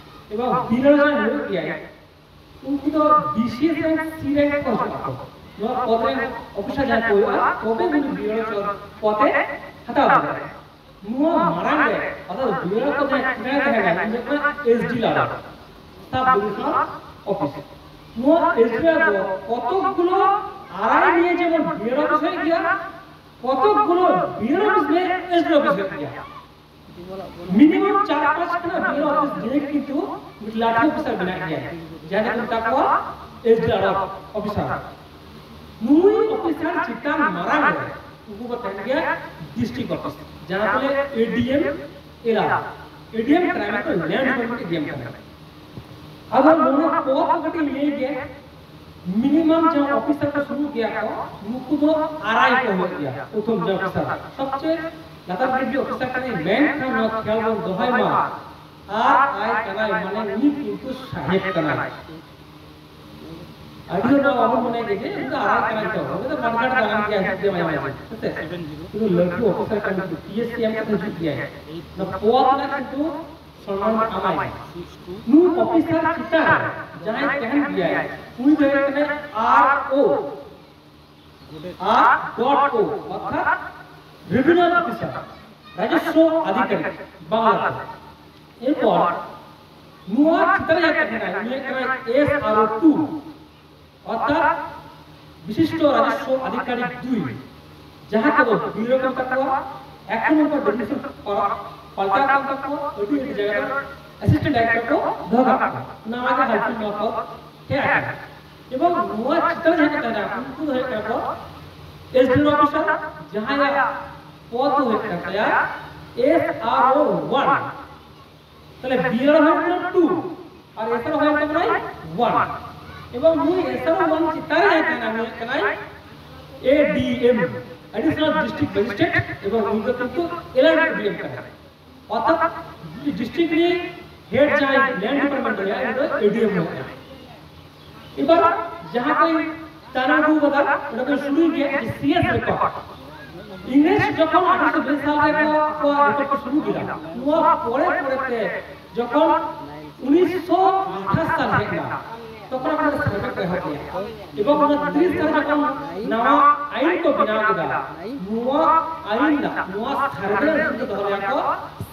ᱮᱵᱚᱝ ᱵᱤ ᱮᱞ ᱟᱨ ᱳ ᱡᱟᱦᱟᱸ ᱦᱩᱭᱩᱜ ᱜᱮᱭᱟ, ᱩᱱᱠᱩ ᱫᱚ ᱵᱤ ᱥᱤ ᱮᱥ ᱨᱮᱱ ᱥᱤ ᱨᱮᱱᱠ ᱠᱚ ᱦᱤᱡᱩᱜ ᱟᱠᱚ᱾ ᱱᱚᱣᱟ ᱯᱚᱫᱽ ᱨᱮᱱ ᱚᱯᱷᱤᱥᱟᱨ ᱡᱟᱦᱟᱸᱭ ᱠᱚ ᱦᱩᱭᱩᱜᱼᱟ, ᱛᱚᱵᱮ ᱩᱱᱤ ᱵᱤ ᱮᱞ ᱟᱨ ᱯᱚᱫᱮ ᱦᱟᱛᱟᱣ ᱫᱟᱲᱮᱭᱟᱜᱼᱟ᱾ ᱱᱚᱣᱟ ᱢᱟᱲᱟᱝ ᱨᱮ, ᱚᱨᱛᱷᱟᱛ ᱵᱤ ᱮᱞ ᱟᱨ ᱠᱚ ᱡᱟᱦᱟᱸᱭ ᱴᱷᱤᱠᱟᱹᱱᱟ ᱛᱟᱦᱮᱸ ᱠᱟᱱᱟ, ᱩᱱᱤ ᱫᱚ ᱠᱟᱱᱟ ᱮᱥ ᱰᱤ ᱮᱞ ᱟᱨ, ᱥᱟᱵ ᱰᱤᱵᱷᱤᱡᱚᱱᱟᱞ ᱚᱯᱷᱤᱥ᱾ ᱱᱚᱣᱟ ᱮᱥ ᱰᱤ ᱮᱞ ᱟᱨ ᱫᱚ ᱠᱚᱛᱚᱠ ᱜᱩᱞᱳ ᱟᱨ ᱟᱭ ᱱᱤᱭᱮ ᱡᱮᱢᱚᱱ ᱵᱤ ᱮᱞ ᱟᱨ ᱚᱯᱷᱤᱥ ᱦᱩᱭᱩᱜ ᱜᱮᱭᱟ, ᱠᱚᱛᱚᱠ ᱜᱩᱞᱳ ᱵᱤ ᱮᱞ ᱟᱨ ᱚᱯᱷᱤᱥ ᱱᱤᱭᱮ ᱮᱥ ᱰᱤ ᱮᱞ ᱟᱨ ᱚᱯᱷᱤᱥ ᱦᱩᱭᱩᱜ ᱜᱮᱭᱟ᱾ ᱢᱤᱱᱤᱢᱟᱢ ᱪᱟᱨ ᱯᱟᱸᱪ ᱠᱷᱟᱱᱟ ᱵᱤ ᱮᱞ ᱟᱨ ᱚᱯᱷᱤᱥ ᱱᱤᱭᱮ ᱠᱤᱱᱛᱩ ᱢᱤᱫ ᱞᱟᱹᱴᱩ ᱚᱯᱷᱤᱥᱟᱨ ᱢᱮᱱᱟᱜ ᱜᱮᱭᱟ, ᱡᱟᱦᱟᱸᱭ ᱫᱚᱠᱚ ᱢᱮᱛᱟ ᱠᱚᱣᱟ ᱮᱥ ᱰᱤ ᱮᱞ ᱟᱨ ᱚᱯᱷᱤᱥᱟᱨ᱾ ᱱᱩᱭ ᱚᱯᱷᱤᱥᱟᱨ ᱪᱮᱛᱟᱱ ᱢᱟᱨᱟᱝ ᱨᱮ ᱩᱱᱠᱩ ᱠᱚ ᱛᱟᱦᱮᱱ ᱜᱮᱭᱟ ᱰᱤᱥᱴᱨᱤᱠᱴ ᱚᱯᱷᱤᱥ, ᱡᱟᱦᱟᱸ ᱠᱚ ᱞᱟᱹᱭᱟ ᱮ ᱰᱤ ᱮᱢ ᱮᱞ ᱟᱨ᱾ ᱮ ᱰᱤ ᱮᱢ ᱠᱟᱱᱟ, ᱢᱮᱱᱠᱷᱟᱱ ᱞᱮᱱᱰ ᱰᱤᱯᱟᱨᱴᱢᱮᱱᱴ ᱮ ᱰᱤ ᱮᱢ ᱠᱟᱱᱟ᱾ ᱟᱫᱚ ᱱᱚᱣᱟ ᱯᱚᱫ ᱠᱚ ᱠᱟᱹᱴᱤᱡ ᱞᱟᱹᱭ ᱜᱮ, ᱢᱤᱱᱤᱢᱟᱢ ᱡᱟᱦᱟᱸ ᱚᱯᱷᱤᱥᱟᱨ ᱠᱚ ᱥᱩᱨᱩᱜ ᱜᱮᱭᱟ ᱠᱚ, ᱱᱩᱠᱩ ᱫᱚ ᱟᱨᱟᱭ ᱠᱚ ᱦᱩᱭᱩᱜ ᱜᱮᱭᱟ᱾ ᱯᱨᱚᱛᱷᱚᱢ ᱡᱟᱦᱟᱸ ᱚᱯᱷᱤᱥᱟᱨ, ᱥᱚᱵᱪᱮᱭᱮ ᱞᱟᱛᱟᱨ ᱜᱨᱮᱰ ᱨᱮᱱ ᱚᱯᱷᱤᱥᱟᱨ ᱠᱟᱱᱟᱭ, ᱢᱮᱱᱠᱷᱟᱱ ᱱᱚᱣᱟ ᱠᱷᱮᱭᱟᱞ ᱵᱚᱱ ᱫᱚᱦᱚᱭ ᱢᱟ, ᱟᱨ ᱟᱭ ᱠᱟᱱᱟᱭ ᱢᱟᱱᱮ ᱩᱱᱤ ᱠᱤᱱᱛᱩ ᱥᱟᱦᱮᱵ ᱠᱟᱱᱟᱭ᱾ ᱟᱹᱰᱤ ᱦᱚᱲ ᱱᱚᱣᱟ ᱵᱟᱵᱚᱱ ᱢᱚᱱᱮᱭᱟ ᱡᱮ ᱩᱱᱤ ᱫᱚ ᱟᱨᱟᱭ ᱠᱟᱱᱟᱭ, ᱛᱚ ᱩᱱᱤ ᱫᱚ ᱢᱟᱴᱜᱷᱟᱴ ᱫᱟᱬᱟᱱ ᱜᱮᱭᱟ, ᱦᱤᱡᱩᱜ ᱜᱮᱭᱟ ᱢᱟᱡᱷᱮ ᱢᱟᱡᱷᱮ, ᱦᱮᱸᱥᱮ? ᱩᱱᱤ ᱫᱚ ᱞᱟᱹᱴᱩ ᱚᱯᱷᱤᱥᱟᱨ ᱠᱟᱱ ᱜᱮᱭᱟ, ᱯᱤ ᱮᱥ ᱥᱤ ᱮᱢ ᱠᱟᱛᱮ ᱦᱤᱡᱩᱜ ᱜᱮᱭᱟᱭ᱾ ᱱᱚᱣᱟ ᱯᱚᱫ ᱨᱮᱱᱟᱜ ᱠᱤᱱᱛᱩ ᱥᱚᱱᱢᱟᱱ ᱮᱢᱟᱭ ᱢᱮ᱾ ᱱᱩᱭ ᱚᱯᱷᱤᱥᱟᱨ ᱪᱮᱛᱟᱱ ᱨᱮ ᱡᱟᱦᱟᱸᱭ ᱛᱟᱦᱮᱱ ᱜᱮᱭᱟᱭ, ᱩᱱᱤ ᱫᱚ ᱦᱩᱭᱩᱜ ᱠᱟᱱᱟᱭ ᱟᱨ ᱳ, ᱟᱨ ᱰᱚᱴ ᱳ, ᱚᱨᱛᱷᱟᱛ ᱨᱮᱵᱷᱮᱱᱭᱩ ᱚᱯᱷᱤᱥᱟᱨ, ᱨᱟᱡᱚᱥᱥᱚ ᱟᱫᱷᱤᱠᱟᱨᱤᱠ ᱵᱟᱝᱞᱟᱛᱮ᱾ ᱮᱨᱯᱚᱨ ᱱᱚᱣᱟ ᱪᱮᱛᱟᱱ ᱨᱮ ᱡᱟᱦᱟᱸᱭ ᱛᱟᱦᱮᱱᱟᱭ, ᱩᱱᱤ ᱦᱩᱭᱩᱜ ᱠᱟᱱᱟᱭ ᱮᱥ ᱟᱨ ᱳ ᱴᱩ, ᱚᱨᱛᱷᱟᱛ ᱵᱤᱥᱤᱥᱴᱚ ᱨᱟᱡᱚᱥᱥᱚ ᱟᱫᱷᱤᱠᱟᱨᱤᱠ ᱫᱩᱭ, ᱡᱟᱦᱟᱸ ᱠᱚᱫᱚ ᱵᱤᱨ ᱠᱟᱱ ᱛᱟᱠᱚᱣᱟ, ᱮᱠᱷᱚᱱ ᱩᱱᱠᱩ ᱰᱮᱯᱩᱴᱮᱥᱚᱱ ᱯᱟᱞᱴᱟᱣ ᱠᱟᱱ ᱛᱟᱠᱚᱣᱟ, ᱟᱹᱰᱤ ᱟᱹᱰᱤ ᱡᱟᱭᱜᱟ ᱨᱮ ᱮᱥᱤᱥᱴᱮᱱᱴ ᱰᱟᱭᱨᱮᱠᱴᱚᱨ ᱠᱚ ᱫᱚᱦᱚ ᱠᱟᱜ ᱠᱚᱣᱟ᱾ ᱱᱟᱣᱟ ᱜᱮ ᱦᱟᱞ ᱯᱷᱤᱞᱢ ᱱᱚᱣᱟ ᱠᱚ ᱦᱮᱡ ᱟᱠᱟᱱᱟ᱾ ᱮᱵᱚᱝ ᱱᱚᱣᱟ ᱪᱮᱛᱟᱱ ᱨᱮ ᱡᱟᱦᱟᱸ ᱠᱚ ᱛᱟᱦᱮᱱᱟ, ᱩᱱᱠᱩ ᱫᱚ ᱦᱩᱭᱩᱜ ᱠᱟᱱᱟ ᱠᱚ ᱮᱥ ᱰᱤ ᱚᱯᱷᱤᱥᱟᱨ, ᱡᱟᱦᱟᱸᱭᱟᱜ ᱯᱚᱫ ᱫᱚ ᱦᱩᱭᱩᱜ ᱠᱟᱱ ᱛᱟᱭᱟ ᱮᱥ ᱟᱨ ᱳ ᱚᱣᱟᱱ᱾ ᱛᱟᱦᱞᱮ ᱵᱤ ᱟᱨ ᱳ ᱦᱩᱭᱩᱜ ᱠᱟᱱᱟ ᱴᱩ, ᱟᱨ ᱮᱥ ᱟᱨ ᱳ ᱦᱩᱭᱩᱜ ᱠᱟᱱᱟᱭ ᱚᱣᱟᱱ᱾ ᱮᱵᱚᱝ ᱱᱩᱭ ᱮᱥ ᱟᱨ ᱳ ᱚᱣᱟᱱ ᱪᱮᱛᱟᱱ ᱨᱮ ᱡᱟᱦᱟᱸᱭ ᱛᱟᱦᱮᱱᱟ, ᱩᱱᱤ ᱦᱩᱭᱩᱜ ᱠᱟᱱᱟᱭ ᱮ ᱰᱤ ᱮᱢ, ᱮᱰᱤᱥᱚᱱᱟᱞ ᱰᱤᱥᱴᱨᱤᱠᱴ ᱢᱮᱡᱤᱥᱴᱨᱮᱴ, ᱮᱵᱚᱝ ᱩᱱᱤ ᱫᱚ ᱠᱤᱱᱛᱩ ᱮᱞᱟᱭᱤᱱᱰ ᱮ ᱰᱤ ᱮᱢ ᱠᱟᱱᱟᱭ᱾ ᱚᱨᱛᱷᱟᱛ ᱰᱤᱥᱴᱨᱤᱠᱴ ᱨᱤᱱᱤᱡ ᱦᱮᱰ ᱡᱟᱦᱟᱸᱭ ᱞᱮᱱᱰ ᱰᱤᱯᱟᱨᱴᱢᱮᱱᱴ ᱨᱮᱭᱟᱜ, ᱩᱱᱤ ᱫᱚ ᱮ ᱰᱤ ᱮᱢ ᱦᱩᱭᱩᱜ ᱠᱟᱱᱟ᱾ ᱮᱵᱟᱨ ᱡᱟᱦᱟᱸ ᱠᱚ ᱪᱟᱞᱟᱣ ᱟᱹᱜᱩ ᱠᱟᱫᱟ, ᱚᱸᱰᱮ ᱠᱚ ᱥᱩᱨᱩᱭ ᱜᱮᱭᱟ ᱡᱮ ᱥᱤ ᱮᱥ ᱨᱮᱠᱚᱨᱰ᱾ ᱤᱝᱨᱮᱡᱽ ᱡᱚᱠᱷᱚᱱ ᱟᱴᱷᱨᱚᱥᱚ ᱵᱤᱭᱟᱞᱞᱤᱥ ᱥᱟᱞ ᱨᱮ ᱟᱠᱚᱣᱟᱜ ᱨᱮᱠᱚᱨᱰ ᱠᱚ ᱥᱩᱨᱩ ᱠᱮᱫᱟ, ᱱᱚᱣᱟ ᱯᱚᱨᱮ ᱯᱚᱨᱮ ᱛᱮ ᱡᱚᱠᱷᱚᱱ ᱩᱱᱤᱥᱥᱚ ᱟᱴᱷᱟᱥ ᱥᱟᱞ ᱦᱮᱡ ᱮᱱᱟ, ᱛᱚᱠᱷᱚᱱ ᱟᱠᱚ ᱥᱟᱨᱵᱷᱮ ᱠᱚ ᱮᱦᱚᱵ ᱠᱮᱫᱟ᱾ ᱮᱵᱚᱝ ᱚᱱᱟ ᱛᱤᱨᱤᱥ ᱥᱟᱞ ᱡᱚᱠᱷᱚᱱ ᱱᱟᱣᱟ ᱟᱭᱤᱱ ᱠᱚ ᱵᱮᱱᱟᱣ ᱠᱮᱫᱟ, ᱱᱚᱣᱟ ᱟᱭᱤᱱ ᱨᱮᱱᱟᱜ, ᱱᱚᱣᱟ ᱥᱟᱨᱵᱷᱮ ᱨᱮᱱᱟᱜ ᱫᱚᱦᱚ ᱞᱮᱫᱟ ᱠᱚ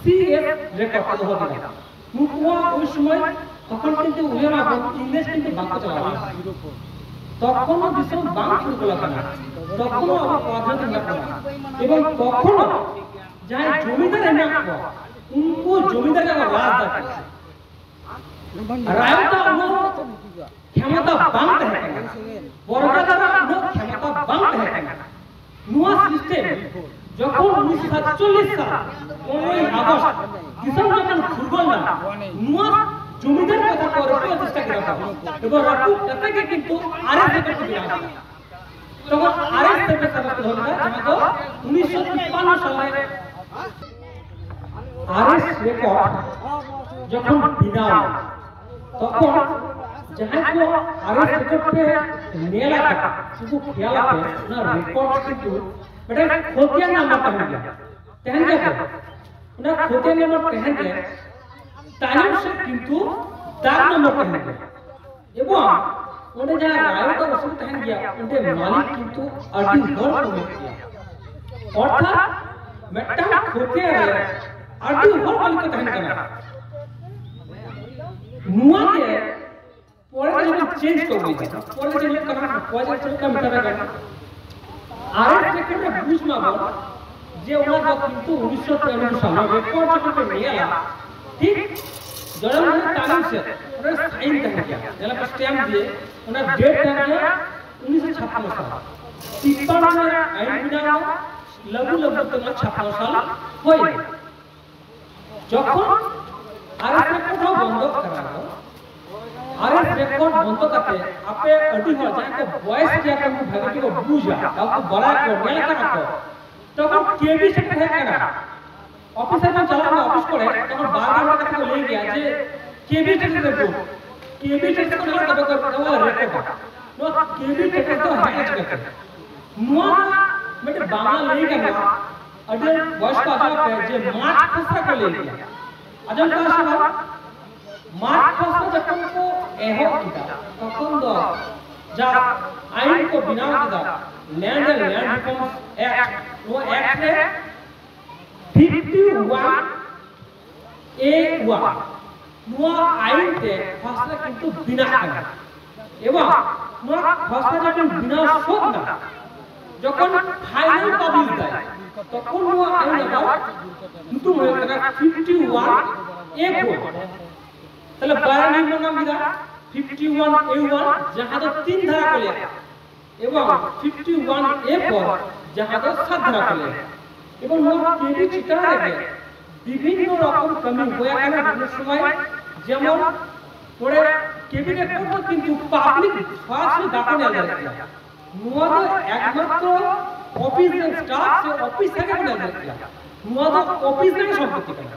ᱥᱤ ᱮᱥ ᱨᱮᱠᱚᱨᱰ ᱠᱚ ᱫᱚᱦᱚ ᱠᱮᱫᱟ᱾ ᱱᱩᱠᱩᱣᱟᱜ ᱩᱱ ᱥᱚᱢᱚᱭ ᱛᱚᱠᱷᱚᱱ ᱠᱤᱱᱛᱩ ᱩᱭᱦᱟᱹᱨ ᱟᱵᱚᱱ, ᱤᱝᱨᱮᱡᱽ ᱠᱤᱱᱛᱩ ᱵᱟᱠᱚ ᱪᱟᱞᱟᱣ ᱞᱮᱱᱟ᱾ ᱛᱚᱠᱷᱚᱱ ᱫᱤᱥᱚᱢ ᱵᱟᱝ ᱯᱷᱩᱨᱜᱟᱹᱞ ᱟᱠᱟᱱᱟ, ᱛᱚᱠᱷᱚᱱ ᱟᱵᱚ ᱯᱚᱨᱟᱫᱷᱤᱱ ᱢᱮᱱᱟᱜ ᱵᱚᱱᱟ᱾ ᱮᱵᱚᱝ ᱛᱚᱠᱷᱚᱱ ᱡᱟᱦᱟᱸᱭ ᱡᱚᱢᱤᱫᱟᱨ ᱦᱮᱱᱟᱜ ᱠᱚᱣᱟ, ᱩᱱᱠᱩ ᱡᱚᱢᱤᱫᱟᱨ ᱨᱮ ᱨᱟᱡᱽ ᱫᱟᱠᱚ᱾ ᱨᱟᱭᱚᱛᱟᱜ ᱩᱱᱟᱹᱜ ᱠᱷᱮᱢᱚᱛᱟ ᱵᱟᱝ ᱛᱟᱦᱮᱸ ᱠᱟᱱᱟ, ᱯᱚᱨᱡᱟᱫᱟᱨᱟᱜ ᱩᱱᱟᱹᱜ ᱠᱷᱮᱢᱚᱛᱟ ᱵᱟᱝ ᱛᱟᱦᱮᱸ ᱠᱟᱱᱟ᱾ ᱱᱚᱣᱟ ᱥᱤᱥᱴᱮᱢ ᱡᱚᱠᱷᱚᱱ ᱩᱱᱤᱥᱥᱚ ᱥᱟᱛᱪᱚᱞᱞᱤᱥ ᱥᱟᱞ ᱯᱚᱱᱨᱚᱭ ᱟᱜᱚᱥᱴ ᱫᱤᱥᱚᱢ ᱡᱚᱠᱷᱚᱱ ᱯᱷᱩᱨᱜᱟᱹᱞ ᱮᱱᱟ, ᱱᱚᱣᱟ ᱡᱚᱢᱤᱫᱟᱨ ᱠᱟᱛᱷᱟ ᱠᱚ ᱨᱟᱹᱯᱩᱫ ᱪᱮᱥᱴᱟ ᱠᱮᱫᱟ ᱠᱚ᱾ ᱮᱵᱚᱝ ᱨᱟᱹᱯᱩᱫ ᱠᱟᱛᱮ ᱜᱮ ᱠᱤᱱᱛᱩ ᱟᱨᱮᱥ ᱨᱮᱠᱚ ᱵᱮᱱᱟᱣ ᱠᱮᱫᱟ᱾ ᱛᱚᱠᱷᱚᱱ ᱟᱨᱮᱥ ᱨᱮᱠᱚ ᱥᱟᱵ ᱫᱚᱦᱚ ᱞᱮᱫᱟ, ᱡᱟᱦᱟᱸ ᱫᱚ ᱩᱱᱤᱥᱥᱚ ᱛᱤᱯᱟᱱᱱᱚ ᱥᱟᱞ ᱨᱮ ᱟᱨᱮᱥ ᱨᱮᱠᱚᱨᱰ ᱡᱚᱠᱷᱚᱱ ᱵᱮᱱᱟᱣ ᱮᱱᱟ, ᱛᱚᱠᱷᱚᱱ ᱡᱟᱦᱟᱸᱭ ᱠᱚ ᱟᱨᱮᱥ ᱨᱮᱠᱚᱨᱰ ᱯᱮ ᱧᱮᱞ ᱟᱠᱟᱫᱟ, ᱩᱱᱠᱩ ᱠᱷᱮᱭᱟᱞ ᱟᱯᱮ, ᱚᱱᱟ ᱨᱮᱠᱚᱨᱰ ᱠᱤᱱᱛᱩ ᱢᱤᱫᱴᱟᱝ ᱠᱷᱚᱛᱤᱭᱟᱱ ᱱᱟᱢᱵᱟᱨ ᱛᱟᱦᱮᱱ ᱜᱮᱭᱟ, ᱛᱟᱦᱮᱱ ᱜᱮᱭᱟ ᱛᱚ? ᱚᱱᱟ ᱠᱷᱚᱛᱤᱭᱟᱱ ᱱᱟᱢᱵᱟᱨ ᱛᱟᱦᱮᱱ ᱜᱮ, ᱛᱟᱭᱱᱚᱢ ᱥᱮᱫ ᱠᱤᱱᱛᱩ ᱫᱟᱜ ᱱᱟᱢᱵᱟᱨ ᱛᱟᱦᱮᱱ ᱜᱮᱭᱟ᱾ ᱮᱵᱚᱝ ᱚᱸᱰᱮ ᱡᱟᱦᱟᱸ ᱨᱟᱭᱚᱛ ᱟᱨ ᱚᱥᱩᱞ ᱛᱟᱦᱮᱱ ᱜᱮᱭᱟ, ᱚᱸᱰᱮ ᱢᱟᱹᱞᱤᱠ ᱠᱤᱱᱛᱩ ᱟᱹᱰᱤ ᱦᱚᱲ ᱠᱚ ᱦᱩᱭᱩᱜ ᱜᱮᱭᱟ᱾ ᱚᱨᱛᱷᱟᱛ ᱢᱤᱫᱴᱟᱝ ᱠᱷᱚᱛᱤᱭᱟᱱ ᱨᱮ ᱟᱹᱰᱤ ᱦᱚᱲ ᱢᱟᱹᱞᱤᱠ ᱠᱚ ᱛᱟᱦᱮᱱ ᱠᱟᱱᱟ᱾ ᱱᱚᱣᱟ ᱜᱮ ᱯᱚᱨᱮ ᱛᱮ ᱡᱚᱠᱷᱚᱱ ᱪᱮᱧᱡᱽ ᱠᱚ ᱟᱹᱜᱩᱭᱮᱫᱟ, ᱯᱚᱨᱮ ᱛᱮ ᱪᱮᱧᱡᱽ ᱠᱟᱱᱟ, ᱯᱚᱨᱮ ᱛᱮ ᱪᱮᱫ ᱞᱮᱠᱟ ᱢᱮᱛᱟ ᱠᱚ ᱠᱟᱱᱟ᱾ ᱟᱨᱮᱥ ᱨᱮᱠᱚᱨᱰ ᱨᱮ ᱵᱩᱡᱽ ᱢᱟᱵᱚᱱ ᱡᱮ ᱚᱱᱟ ᱫᱚ ᱠᱤᱱᱛᱩ ᱩᱱᱤᱥᱥᱚ ᱛᱤᱨᱟᱱᱚᱵᱵᱳᱭ ᱥᱟᱞ ᱨᱮᱠᱚᱨᱰ ᱡᱚᱠᱷᱚᱱ ᱯᱮ ᱧᱮᱞᱟ, ᱴᱷᱤᱠ ᱡᱚᱱᱚᱱ ᱢᱟᱹᱦᱤᱛ ᱛᱟᱭᱱᱚᱢ ᱥᱮᱫ ᱚᱱᱟ ᱥᱟᱭᱤᱱ ᱛᱟᱦᱮᱱ ᱜᱮᱭᱟ, ᱧᱮᱞᱟᱯᱮ ᱥᱴᱮᱢᱯ ᱫᱤᱭᱮ, ᱚᱱᱟ ᱰᱮᱴ ᱛᱟᱦᱮᱱ ᱜᱮᱭᱟ ᱩᱱᱤᱥᱥᱚ ᱪᱷᱟᱯᱯᱟᱱᱱᱚ ᱥᱟᱞ᱾ ᱛᱤᱯᱟᱱᱱᱚ ᱨᱮ ᱟᱭᱤᱱ ᱵᱮᱱᱟᱣ ᱮᱱᱟ, ᱞᱟᱹᱜᱩ ᱞᱟᱹᱜᱩ ᱛᱮ ᱚᱱᱟ ᱪᱷᱟᱯᱯᱟᱱᱱᱚ ᱥᱟᱞ ᱦᱩᱭ ᱮᱱᱟ᱾ ᱡᱚᱠᱷᱚᱱ ᱟᱨᱮᱥ ᱨᱮᱠᱚᱨᱰ ᱦᱚᱸ ᱵᱚᱱᱫᱚᱜ ᱠᱟᱱᱟ, ᱟᱨᱮᱥ ᱨᱮᱠᱚᱨᱰ ᱵᱚᱱᱫᱚ ᱠᱟᱛᱮ ᱟᱯᱮ ᱟᱹᱰᱤ ᱦᱚᱲ ᱡᱟᱦᱟᱸᱭ ᱠᱚ ᱵᱚᱭᱮᱥ ᱜᱮᱭᱟ ᱠᱚ, ᱩᱱᱠᱩ ᱵᱷᱟᱜᱮ ᱴᱷᱤᱠ ᱠᱚ ᱵᱩᱡᱟ, ᱟᱨ ᱠᱚ ᱵᱟᱲᱟᱭ ᱠᱚ, ᱧᱮᱞ ᱟᱠᱟᱫ ᱠᱚ, ᱛᱚᱠᱷᱚᱱ ᱠᱮᱵᱤ ᱥᱮᱴᱮᱨ ᱦᱮᱡ ᱠᱟᱱᱟ᱾ ᱚᱯᱷᱤᱥ ᱨᱮ ᱵᱚᱱ ᱪᱟᱞᱟᱣ ᱞᱮᱱᱟ, ᱚᱯᱷᱤᱥ ᱠᱚᱨᱮ ᱛᱚᱠᱷᱚᱱ ᱵᱟᱨ ᱵᱟᱨ ᱠᱟᱛᱷᱟ ᱠᱚ ᱞᱟᱹᱭ ᱜᱮᱭᱟ ᱡᱮ ᱠᱮᱵᱤ ᱥᱮᱴᱮᱨ ᱨᱮ ᱵᱚ, ᱠᱮᱵᱤ ᱥᱮᱴᱮᱨ ᱠᱚ ᱞᱟᱹᱭ ᱠᱟᱫᱟ ᱠᱚ ᱨᱮᱠᱚᱨᱰ᱾ ᱱᱚᱣᱟ ᱠᱮᱵᱤ ᱥᱮᱴᱮᱨ ᱫᱚ ᱦᱮᱡ ᱪᱤᱠᱟᱹᱛᱮ? ᱱᱚᱣᱟ ᱢᱤᱫᱴᱮᱱ ᱵᱟᱝᱞᱟ ᱞᱟᱹᱭ ᱠᱟᱱᱟ, ᱟᱹᱰᱤ ᱵᱚᱭᱚᱥ ᱠᱚ ᱟᱸᱡᱚᱢ ᱯᱮ ᱡᱮ ᱢᱟᱴᱷ ᱠᱷᱚᱥᱲᱟ ᱠᱚ ᱞᱟᱹᱭ ᱜᱮᱭᱟ᱾ ᱟᱸᱡᱚᱢ ᱠᱟᱜᱼᱟ ᱥᱮ ᱵᱟᱝ? ᱢᱟᱴᱷ ᱠᱷᱚᱥᱲᱟ ᱡᱚᱠᱷᱚᱱ ᱠᱚ ᱮᱦᱚᱵ ᱠᱮᱫᱟ, ᱛᱚᱠᱷᱚᱱ ᱫᱚ ᱡᱟ ᱟᱭᱤᱱ ᱠᱚ ᱵᱮᱱᱟᱣ ᱠᱮᱫᱟ, Land and Land Reforms Act, ᱱᱚᱣᱟ ᱮᱠᱴ ᱨᱮ ᱯᱷᱤᱯᱴᱤ ᱳᱣᱟᱱ ᱮ ᱳᱣᱟᱱ, ᱱᱚᱣᱟ ᱟᱭᱤᱱ ᱛᱮ ᱠᱷᱚᱥᱲᱟ ᱠᱤᱱᱛᱩ ᱵᱮᱱᱟᱜ ᱠᱟᱱᱟ᱾ ᱮᱵᱚᱝ ᱱᱚᱣᱟ ᱠᱷᱚᱥᱲᱟ ᱡᱚᱠᱷᱚᱱ ᱵᱮᱱᱟᱣ ᱥᱟᱹᱛ ᱮᱱᱟ, ᱡᱚᱠᱷᱚᱱ ᱯᱷᱟᱭᱱᱟᱞ ᱯᱟᱵᱽᱞᱤᱥ ᱫᱟᱭ, ᱛᱚᱠᱷᱚᱱ ᱱᱚᱣᱟ ᱟᱭᱤᱱ ᱟᱵᱟᱨ ᱧᱩᱛᱩᱢ ᱦᱩᱭᱩᱜ ᱠᱟᱱᱟ ᱯᱷᱤᱯᱴᱤ ᱳᱣᱟᱱ ᱮ ᱯᱷᱳᱨ᱾ ᱛᱟᱦᱞᱮ ᱵᱟᱨᱭᱟ ᱱᱤᱭᱚᱢ ᱵᱚᱱ ᱧᱟᱢ ᱠᱮᱫᱟ, ᱯᱷᱤᱯᱴᱤ ᱳᱣᱟᱱ ᱮ ᱳᱣᱟᱱ, ᱡᱟᱦᱟᱸ ᱫᱚ ᱛᱤᱱ ᱫᱷᱟᱨᱟ ᱠᱚ ᱞᱟᱹᱭᱟ, ᱮᱵᱚᱝ ᱯᱷᱤᱯᱴᱤ ᱳᱣᱟᱱ ᱮ ᱯᱷᱳᱨ, ᱡᱟᱦᱟᱸ ᱫᱚ ᱥᱟᱛ ᱫᱷᱟᱨᱟ ᱠᱚ ᱞᱟᱹᱭᱟ᱾ ᱮᱵᱚᱝ ᱱᱚᱣᱟ ᱠᱮᱵᱤ ᱪᱮᱛᱟᱱ ᱨᱮᱜᱮ ᱵᱤᱵᱷᱤᱱᱱᱚ ᱨᱚᱠᱚᱢ ᱠᱟᱹᱢᱤ ᱦᱩᱭ ᱟᱠᱟᱱᱟ, ᱵᱤᱵᱷᱤᱱᱱᱚ ᱥᱚᱢᱚᱭ ᱡᱮᱢᱚᱱ ᱱᱚᱰᱮ ᱠᱮᱵᱤᱱ ᱨᱮᱠᱚᱨᱰ ᱫᱚ ᱠᱤᱱᱛᱩ ᱯᱟᱵᱽᱞᱤᱠ ᱥᱚᱨᱟᱥᱚᱨᱤ ᱵᱟᱠᱚ ᱧᱮᱞ ᱫᱟᱲᱮᱭᱟᱜ ᱜᱮᱭᱟ᱾ ᱱᱚᱣᱟ ᱫᱚ ᱮᱠᱢᱟᱛᱨᱚ ᱚᱯᱷᱤᱥ ᱨᱮᱱ ᱥᱴᱟᱯ ᱥᱮ ᱚᱯᱷᱤᱥᱟᱨ ᱜᱮᱠᱚ ᱧᱮᱞ ᱫᱟᱲᱮᱭᱟᱜ ᱜᱮᱭᱟ᱾ ᱱᱚᱣᱟ ᱫᱚ ᱚᱯᱷᱤᱥ ᱨᱮᱱᱟᱜ ᱥᱚᱢᱯᱚᱛᱤ ᱠᱟᱱᱟ,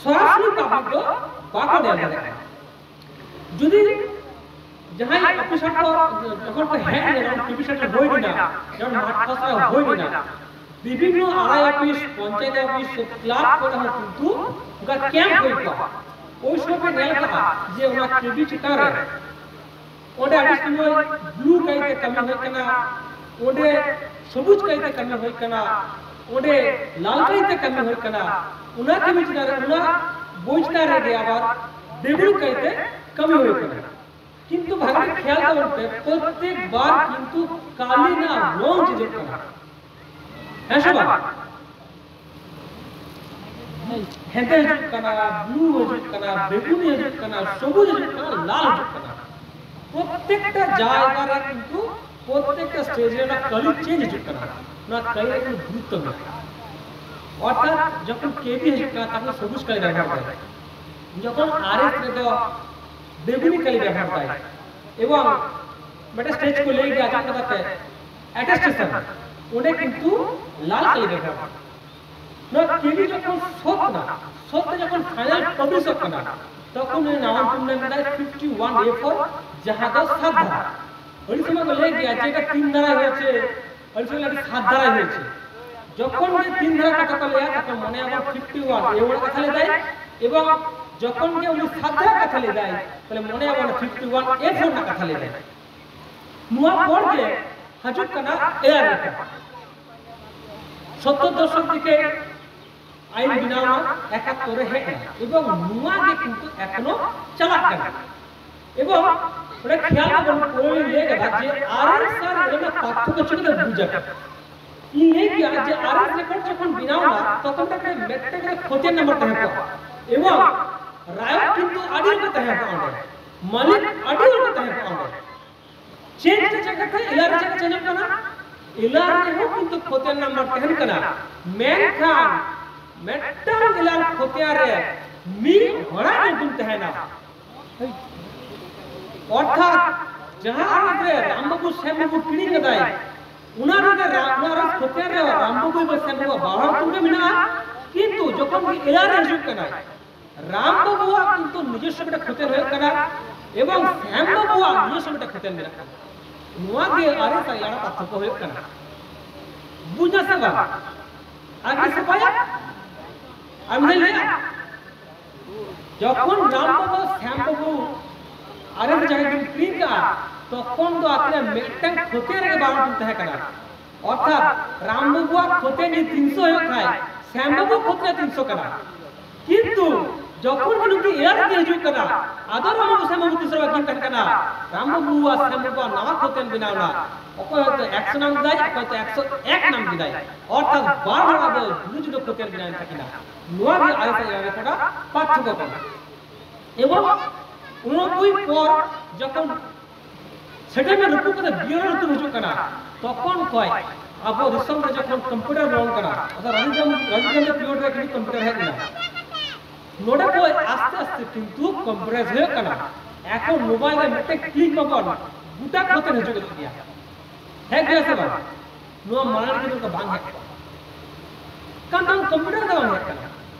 ᱥᱚᱨᱟᱥᱚᱨᱤ ᱯᱟᱵᱽᱞᱤᱠ ᱫᱚ ᱵᱟᱠᱚ ᱧᱮᱞ ᱫᱟᱲᱮᱭᱟᱜᱼᱟ᱾ ᱡᱩᱫᱤ ᱡᱟᱦᱟᱸᱭ ᱚᱯᱷᱤᱥᱟᱨ ᱠᱚ ᱡᱚᱠᱷᱚᱱ ᱠᱚ ᱦᱮᱡ ᱞᱮᱱᱟ, ᱡᱚᱠᱷᱚᱱ ᱠᱮᱵᱤ ᱥᱮᱱᱴᱟᱨ ᱦᱩᱭ ᱞᱮᱱᱟ, ᱡᱚᱠᱷᱚᱱ ᱢᱟᱴᱷ ᱯᱟᱥᱟ ᱦᱩᱭ ᱞᱮᱱᱟ, ᱵᱤᱵᱷᱤᱱᱱᱚ ᱟᱨᱟᱭ ᱚᱯᱷᱤᱥ, ᱯᱚᱧᱪᱟᱭᱮᱛ ᱚᱯᱷᱤᱥ ᱥᱮ ᱠᱞᱟᱵᱽ ᱠᱚᱨᱮ ᱦᱚᱸ ᱠᱤᱱᱛᱩ ᱚᱱᱠᱟ ᱠᱮᱢᱯ ᱦᱩᱭ ᱠᱚᱜᱼᱟ᱾ ᱳᱭ ᱥᱚᱢᱚᱭ ᱯᱮ ᱧᱮᱞ ᱠᱟᱜᱼᱟ ᱡᱮ ᱚᱱᱟ ᱠᱮᱵᱤ ᱪᱮᱛᱟᱱ ᱨᱮ ᱚᱸᱰᱮ ᱟᱹᱰᱤ ᱥᱚᱢᱚᱭ ᱵᱞᱩ ᱠᱟᱭᱛᱮ ᱠᱟᱹᱢᱤ ᱦᱩᱭ ᱠᱟᱱᱟ, ᱚᱸᱰᱮ ᱥᱚᱵᱩᱡ ᱠᱟᱭᱛᱮ ᱠᱟᱹᱢᱤ ᱦᱩᱭ ᱠᱟᱱᱟ, ᱚᱸᱰᱮ ᱞᱟᱞ ᱠᱟᱭᱛᱮ ᱠᱟᱹᱢᱤ ᱦᱩᱭ ᱠᱟᱱᱟ, ᱚᱱᱟ ᱠᱟᱹᱢᱤ ᱪᱮᱛᱟᱱ ᱨᱮ, ᱚᱱᱟ ᱵᱳᱭ ᱪᱮᱛᱟᱱ ᱨᱮᱜᱮ ᱟᱵᱟᱨ ᱵᱮᱜᱩᱱᱤ ᱠᱟᱭᱛᱮ ᱠᱟᱹᱢᱤ ᱦᱩᱭ ᱠᱟᱱᱟ᱾ ᱠᱤᱱᱛᱩ ᱵᱷᱟᱜᱮ ᱴᱷᱤᱠ ᱠᱷᱮᱭᱟᱞ ᱛᱟᱵᱚᱱ ᱯᱮ, ᱯᱨᱚᱛᱮᱠ ᱵᱟᱨ ᱠᱤᱱᱛᱩ ᱠᱟᱞᱤ ᱨᱮᱱᱟᱜ ᱨᱚᱝ ᱪᱮᱧᱡᱚᱜ ᱠᱟᱱᱟ, ᱦᱮᱸ ᱥᱮ ᱵᱟᱝ? ᱦᱮᱸᱫᱮ ᱦᱤᱡᱩᱜ ᱠᱟᱱᱟ, ᱵᱞᱩ ᱦᱤᱡᱩᱜ ᱠᱟᱱᱟ, ᱵᱮᱜᱩᱱᱤ ᱦᱤᱡᱩᱜ ᱠᱟᱱᱟ, ᱥᱚᱵᱩᱡ ᱦᱤᱡᱩᱜ ᱠᱟᱱᱟ, ᱞᱟᱞ ᱦᱤᱡᱩᱜ ᱠᱟᱱᱟ᱾ ᱯᱨᱚᱛᱮᱠᱴᱟ ᱡᱟᱭᱜᱟ ᱨᱮ ᱠᱤᱱᱛᱩ ᱯᱨᱚᱛᱮᱠᱴᱟ ᱥᱴᱮᱡ ᱨᱮ ᱚᱱᱟ ᱠᱟᱞᱤ ᱪᱮᱧᱡ ᱦᱤᱡᱩᱜ ᱠᱟᱱᱟ᱾ ᱱᱚᱣᱟ ᱠᱟᱞᱤ ᱨᱮ ᱠᱤᱱᱛᱩ ᱜᱩᱨᱩᱛᱛᱚ ᱢᱮᱱᱟᱜᱼᱟ᱾ ᱚᱨᱛᱷᱟᱛ ᱡᱚᱠᱷᱚᱱ ᱠᱮᱵᱤ ᱦᱤᱡᱩᱜ ᱠᱟᱱᱟ, ᱛᱚᱠᱷᱚᱱ ᱥᱚᱵᱩᱡ ᱠᱟᱞᱤ ᱵᱮᱵᱚᱦᱟᱨ ᱫᱟᱭ, ᱡᱚᱠᱷᱚᱱ ᱟᱨᱮᱥ ᱨᱮᱫᱚ ᱵᱮᱜᱩᱱᱤ ᱠᱟᱞᱤ ᱵᱮᱵᱚᱦᱟᱨ ᱫᱟᱭ, ᱮᱵᱚᱝ ᱢᱤᱫᱴᱮᱱ ᱥᱴᱮᱡ ᱠᱚ ᱞᱟᱹᱭ ᱜᱮᱭᱟ, ᱟᱸᱡᱚᱢ ᱠᱟᱫᱟ ᱯᱮ, ᱮᱴᱮᱥᱴᱮᱥᱚᱱ, ᱚᱸᱰᱮ ᱠᱤᱱᱛᱩ ᱞᱟᱞ ᱠᱟᱞᱤ ᱵᱮᱵᱚᱦᱟᱨ᱾ ᱱᱚᱣᱟ ᱠᱮᱵᱤ ᱡᱚᱠᱷᱚᱱ ᱥᱚᱛ ᱮᱱᱟ, ᱥᱚᱛ ᱛᱮ ᱡᱚᱠᱷᱚᱱ ᱯᱷᱟᱭᱱᱟᱞ ᱯᱟᱵᱽᱞᱤᱥᱚᱜ ᱠᱟᱱᱟ, ᱛᱚᱠᱷᱚᱱ ᱩᱱᱤ ᱱᱟᱣᱟᱢ ᱴᱩᱰᱩ ᱢᱮᱱᱫᱟᱭ ᱯᱷᱤᱯᱴᱤ ᱳᱣᱟᱱ ᱮ ᱯᱷᱳᱨ, ᱡᱟᱦᱟᱸ ᱫᱚ ᱥᱟᱛ ᱫᱷᱟᱨᱟ᱾ ᱟᱹᱰᱤ ᱥᱚᱢᱚᱭ ᱠᱚ ᱞᱟᱹᱭ ᱜᱮᱭᱟ ᱡᱮ ᱮᱴᱟ ᱛᱤᱱ ᱫᱷᱟᱨᱟ ᱦᱚᱭᱮᱪᱷᱮ, ᱟᱹᱰᱤ ᱥᱚᱢᱚᱭ ᱞᱟᱹᱭᱟ ᱥᱟᱛ ᱫᱷᱟᱨᱟ ᱦᱚᱭᱮᱪᱷᱮ᱾ ᱡᱚᱠᱷᱚᱱ ᱜᱮ ᱛᱤᱱ ᱫᱷᱟᱨᱟ ᱠᱟᱛᱷᱟ ᱠᱚ ᱞᱟᱹᱭᱟ, ᱛᱚᱠᱷᱚᱱ ᱢᱚᱱᱮ ᱟᱵᱚᱱ ᱯᱷᱤᱯᱴᱤ ᱳᱣᱟᱱ ᱮ ᱳᱣᱟᱱ ᱠᱟᱛᱷᱟ ᱞᱟᱹᱭ ᱫᱟᱭ, ᱮᱵᱚᱝ ᱡᱚᱠᱷᱚᱱ ᱜᱮ ᱩᱱᱤ ᱥᱟᱛ ᱫᱷᱟᱨᱟ ᱠᱟᱛᱷᱟ ᱞᱟᱹᱭ ᱫᱟᱭ, ᱛᱟᱦᱞᱮ ᱢᱚᱱᱮ ᱟᱵᱚᱱ ᱯᱷᱤᱯᱴᱤ ᱳᱣᱟᱱ ᱮ ᱯᱷᱳᱨ ᱨᱮᱱᱟᱜ ᱠᱟᱛᱷᱟ ᱞᱟᱹᱭ ᱫᱟᱭ᱾ ᱱᱚᱣᱟ ᱯᱚᱨ ᱜᱮ ᱦᱤᱡᱩᱜ ᱠᱟᱱᱟ ᱮ ᱟᱨ ᱨᱮᱠᱚᱨᱰ᱾ ᱥᱚᱛᱛᱚᱨ ᱫᱚᱥᱚᱠ ᱫᱤᱠᱮ ᱟᱭᱤᱱ ᱵᱮᱱᱟᱣ ᱮᱱᱟ, ᱮᱠᱟᱛᱛᱚᱨ ᱨᱮ ᱦᱮᱡ ᱮᱱᱟ, ᱮᱵᱚᱝ ᱱᱚᱣᱟ ᱜᱮ ᱠᱤᱱᱛᱩ ᱮᱠᱷᱚᱱᱳ ᱪᱟᱞᱟᱜ ᱠᱟᱱᱟ᱾ ᱮᱵᱚᱝ ᱚᱸᱰᱮ ᱠᱷᱮᱭᱟᱞ ᱟᱵᱚᱱ, ᱯᱩᱨᱟᱹ ᱞᱟᱹᱭ ᱠᱟᱫᱟ ᱡᱮ ᱟᱨᱮᱥ ᱟᱨ ᱮᱞ ᱨᱮᱱᱟᱜ ᱯᱟᱨᱛᱷᱚᱠᱠᱚ ᱪᱤᱠᱟᱹᱛᱮ ᱵᱩᱡᱟ᱾ ᱤᱧ ᱞᱟᱹᱭ ᱠᱮᱭᱟ ᱡᱮ ᱟᱨᱮᱥ ᱨᱮᱠᱚᱨᱰ ᱡᱚᱠᱷᱚᱱ ᱵᱮᱱᱟᱣ ᱮᱱᱟ, ᱛᱚᱠᱷᱚᱱ ᱢᱤᱫᱴᱮᱱ ᱢᱤᱫᱴᱮᱱ ᱠᱟᱛᱮ ᱠᱷᱚᱛᱤᱭᱟᱱ ᱱᱟᱢᱵᱟᱨ ᱛᱟᱦᱮᱸ ᱠᱚᱜᱼᱟ, ᱮᱵᱚᱝ ᱨᱟᱭᱚᱛ ᱠᱤᱱᱛᱩ ᱟᱹᱰᱤ ᱦᱚᱲ ᱠᱚ ᱛᱟᱦᱮᱸ ᱠᱚᱜᱼᱟ ᱚᱸᱰᱮ, ᱢᱟᱹᱞᱤᱠ ᱟᱹᱰᱤ ᱦᱚᱲ ᱠᱚ ᱛᱟᱦᱮᱸ ᱠᱚᱜᱼᱟ ᱚᱸᱰᱮ᱾ ᱪᱮᱧᱡᱽ ᱫᱚ ᱪᱮᱫ ᱠᱟᱛᱮ ᱮᱞᱟᱨ ᱪᱮᱫ ᱪᱮᱧᱡᱚᱜ ᱠᱟᱱᱟ? ᱮᱞᱟᱨ ᱨᱮᱦᱚᱸ ᱠᱤᱱᱛᱩ ᱠᱷᱚᱛᱤᱭᱟᱱ ᱱᱟᱢᱵᱟᱨ ᱛᱟᱦᱮᱱ ᱠᱟᱱᱟ, ᱢᱮᱱᱠᱷᱟᱱ ᱢᱤᱫᱴᱟᱝ ᱮᱞᱟᱨ ᱠᱷᱚᱛᱤᱭᱟᱱ ᱨᱮ ᱢᱤᱫ ᱦᱚᱲᱟᱜ ᱧᱩᱛᱩᱢ ᱛᱟᱦᱮᱱᱟ᱾ ᱚᱨᱛᱷᱟᱛ ᱡᱟᱦᱟᱸ ᱟᱲᱟᱜ ᱨᱮ ᱨᱟᱢ ᱵᱟᱹᱵᱩ ᱥᱮᱢ ᱵᱟᱹᱵᱩ ᱠᱤᱨᱤᱧ ᱞᱮᱫᱟᱭ, ᱚᱱᱟ ᱨᱮ ᱨᱟ-, ᱚᱱᱟ ᱨᱮ ᱠᱷᱚᱛᱮ ᱨᱮ ᱨᱟᱢ ᱵᱟᱹᱵᱩ ᱮᱵᱚᱝ ᱥᱮᱢ ᱵᱟᱹᱵᱩ ᱵᱟᱦᱟ ᱧᱩᱛᱩᱢ ᱜᱮ ᱢᱮᱱᱟᱜᱼᱟ᱾ ᱠᱤᱱᱛᱩ ᱡᱚᱠᱷᱚᱱ ᱜᱮ ᱮᱞᱟᱨ ᱨᱮ ᱦᱤᱡᱩᱜ ᱠᱟᱱᱟᱭ, ᱨᱟᱢ ᱵᱟᱹᱵᱩᱣᱟᱜ ᱠᱤᱱᱛᱩ ᱱᱤᱡᱚᱥᱥᱚ ᱢᱤᱫᱴᱟᱝ ᱠᱷᱚᱛᱮᱱ ᱦᱩᱭᱩᱜ ᱠᱟᱱᱟ ᱮᱵᱚᱝ ᱥᱮᱢ ᱵᱟᱹᱵᱩᱣᱟᱜ ᱱᱤᱡᱚᱥᱥᱚ ᱢᱤᱫᱴᱟᱝ ᱠᱷᱚᱛᱮᱱ ᱢᱮᱱᱟᱜ ᱠᱟᱱᱟ᱾ ᱱᱚᱣᱟ ᱜᱮ ᱟᱨᱮ ᱥᱟᱭ ᱟᱲᱟᱜ ᱯᱟᱨᱛᱷᱚᱠᱠᱚ ᱦᱩᱭᱩᱜ ᱠᱟᱱᱟ᱾ ᱵᱩᱡᱽ ᱱᱟ ᱥᱮ ᱵᱟᱝ? ᱟᱨ ᱠᱤ ᱥᱟᱯᱷᱟᱭᱟ? ᱟᱨ ᱢᱤᱫ ᱫᱷᱟᱣ ᱞᱟᱹᱭᱟ, ᱡᱚᱠᱷᱚᱱ ᱨᱟᱢ ᱵᱟᱹᱵᱩ ᱥᱮᱢ ᱵᱟᱹᱵᱩ ᱟᱨᱮ ᱡᱟᱦᱟᱸᱭ ᱵᱤᱱ ᱠᱤᱨᱤᱧ ᱠᱟᱜᱼᱟ, ᱛᱚᱠᱷᱚᱱ ᱫᱚ ᱟᱯᱮ ᱢᱤᱫᱴᱟᱝ ᱠᱷᱚᱛᱮᱱ ᱨᱮᱜᱮ ᱵᱟᱝ ᱵᱤᱱ ᱛᱟᱦᱮᱸ ᱠᱟᱱᱟ᱾ ᱚᱨᱛᱷᱟᱛ ᱨᱟᱢ ᱵᱟᱹᱵᱩᱣᱟᱜ ᱠᱷᱚᱛᱮᱱ ᱡᱩᱫᱤ ᱛᱤᱱᱥᱚ ᱦᱩᱭᱩᱜ ᱠᱷᱟᱡ, ᱥᱮᱢ ᱵᱟᱹᱵᱩ ᱠᱷᱚᱛᱮᱱ ᱛᱤᱱᱥᱚ ᱠᱟᱱᱟ᱾ ᱠᱤᱱᱛᱩ ᱡᱚᱠᱷᱚᱱ ᱜᱮ ᱱᱩᱠᱤᱱ ᱮᱭᱟᱨ ᱨᱮᱠᱤᱱ ᱦᱤᱡᱩᱜ ᱠᱟᱱᱟ, ᱟᱫᱚ ᱨᱟᱢ ᱵᱟᱹᱵᱩ ᱥᱮᱢ ᱵᱟᱹᱵᱩ ᱛᱤᱥ ᱨᱮᱦᱚᱸ ᱵᱟᱹᱠᱤᱱ ᱛᱟᱦᱮᱱ ᱠᱟᱱᱟ᱾ ᱨᱟᱢ ᱵᱟᱹᱵᱩ ᱟᱨ ᱥᱮᱢ ᱵᱟᱹᱵᱩᱣᱟᱜ ᱱᱟᱣᱟ ᱠᱷᱚᱛᱮᱱ ᱵᱮᱱᱟᱣ ᱮᱱᱟ᱾ ᱚᱠᱚᱭ ᱦᱚᱭᱛᱳ ᱮᱠᱥᱚ ᱱᱟᱢ ᱠᱮᱫᱟᱭ, ᱚᱠᱚᱭ ᱦᱚᱭᱛᱳ ᱮᱠᱥᱚ ᱮᱠ ᱱᱟᱢ ᱠᱮᱫᱟᱭ᱾ ᱚᱨᱛᱷᱟᱛ ᱵᱟᱨ ᱦᱚᱲᱟᱜ ᱫᱚ ᱡᱩᱫᱟᱹ ᱡᱩᱫᱟᱹ ᱠᱷᱚᱛᱮᱱ ᱵᱮᱱᱟᱣ ᱮᱱ ᱛᱟᱹᱠᱤᱱᱟ᱾ ᱱᱚᱣᱟ ᱜᱮ ᱟᱨᱮ ᱥᱟᱭ ᱮᱭᱟᱨ ᱨᱮ ᱛᱷᱚᱲᱟ ᱯᱟᱨᱛᱷᱚᱠᱠᱚ ᱠᱟᱱᱟ᱾ ᱮᱵᱚᱝ ᱩᱱᱚᱱᱚᱵᱵᱳᱭ ᱯᱚᱨ ᱡᱚᱠᱷᱚᱱ ᱥᱮᱴᱮᱞᱢᱮᱱᱴ ᱨᱟᱹᱯᱩᱫ ᱠᱟᱛᱮ ᱵᱤᱭᱟᱨ ᱨᱟᱹᱯᱩᱫ ᱦᱤᱡᱩᱜ ᱠᱟᱱᱟ, ᱛᱚᱠᱷᱚᱱ ᱠᱷᱚᱱ ᱟᱵᱚ ᱫᱤᱥᱚᱢ ᱨᱮ ᱡᱚᱠᱷᱚᱱ ᱠᱚᱢᱯᱤᱭᱩᱴᱟᱨ ᱵᱚᱞᱚᱱ ᱠᱟᱱᱟ, ᱚᱨᱛᱷᱟᱛ ᱨᱟᱡᱤᱵᱽ ᱜᱟᱱᱫᱷᱤ, ᱨᱟᱡᱤᱵᱽ ᱜᱟᱱᱫᱷᱤ ᱯᱤᱨᱤᱭᱚᱰ ᱨᱮ ᱠᱤᱱᱛᱩ ᱠᱚᱢᱯᱤᱭᱩᱴᱟᱨ ᱦᱮᱡ ᱮᱱᱟ᱾ ᱱᱚᱰᱮ ᱠᱷᱚᱱ ᱟᱥᱛᱮ ᱟᱥᱛᱮ ᱠᱤᱱᱛᱩ ᱠᱚᱢᱯᱤᱭᱩᱴᱟᱨ ᱦᱩᱭᱩᱜ ᱠᱟᱱᱟ᱾ ᱮᱠᱷᱚᱱ ᱢᱳᱵᱟᱭᱤᱞ ᱨᱮ ᱢᱤᱫᱴᱮᱱ ᱠᱞᱤᱠ ᱢᱟᱵᱚᱱ, ᱜᱚᱴᱟ ᱠᱷᱚᱛᱮᱱ ᱦᱤᱡᱩᱜ ᱜᱚᱫᱚᱜ ᱜᱮᱭᱟ᱾ ᱦᱮᱡ ᱜᱮᱭᱟ ᱥᱮ ᱵᱟᱝ? ᱱᱚᱣᱟ ᱢᱟᱲᱟᱝ ᱨᱮ ᱠᱤᱱᱛᱩ ᱵᱟᱝ ᱦᱮᱡ ᱠᱚᱜᱼᱟ᱾ ᱠᱟᱨᱚᱱ ᱛᱟᱦᱚᱞᱮ ᱠᱚᱢᱯᱤᱭᱩᱴᱟᱨ ᱫᱚ ᱵᱟᱝ ᱦᱮᱡ ᱠᱟᱱᱟ,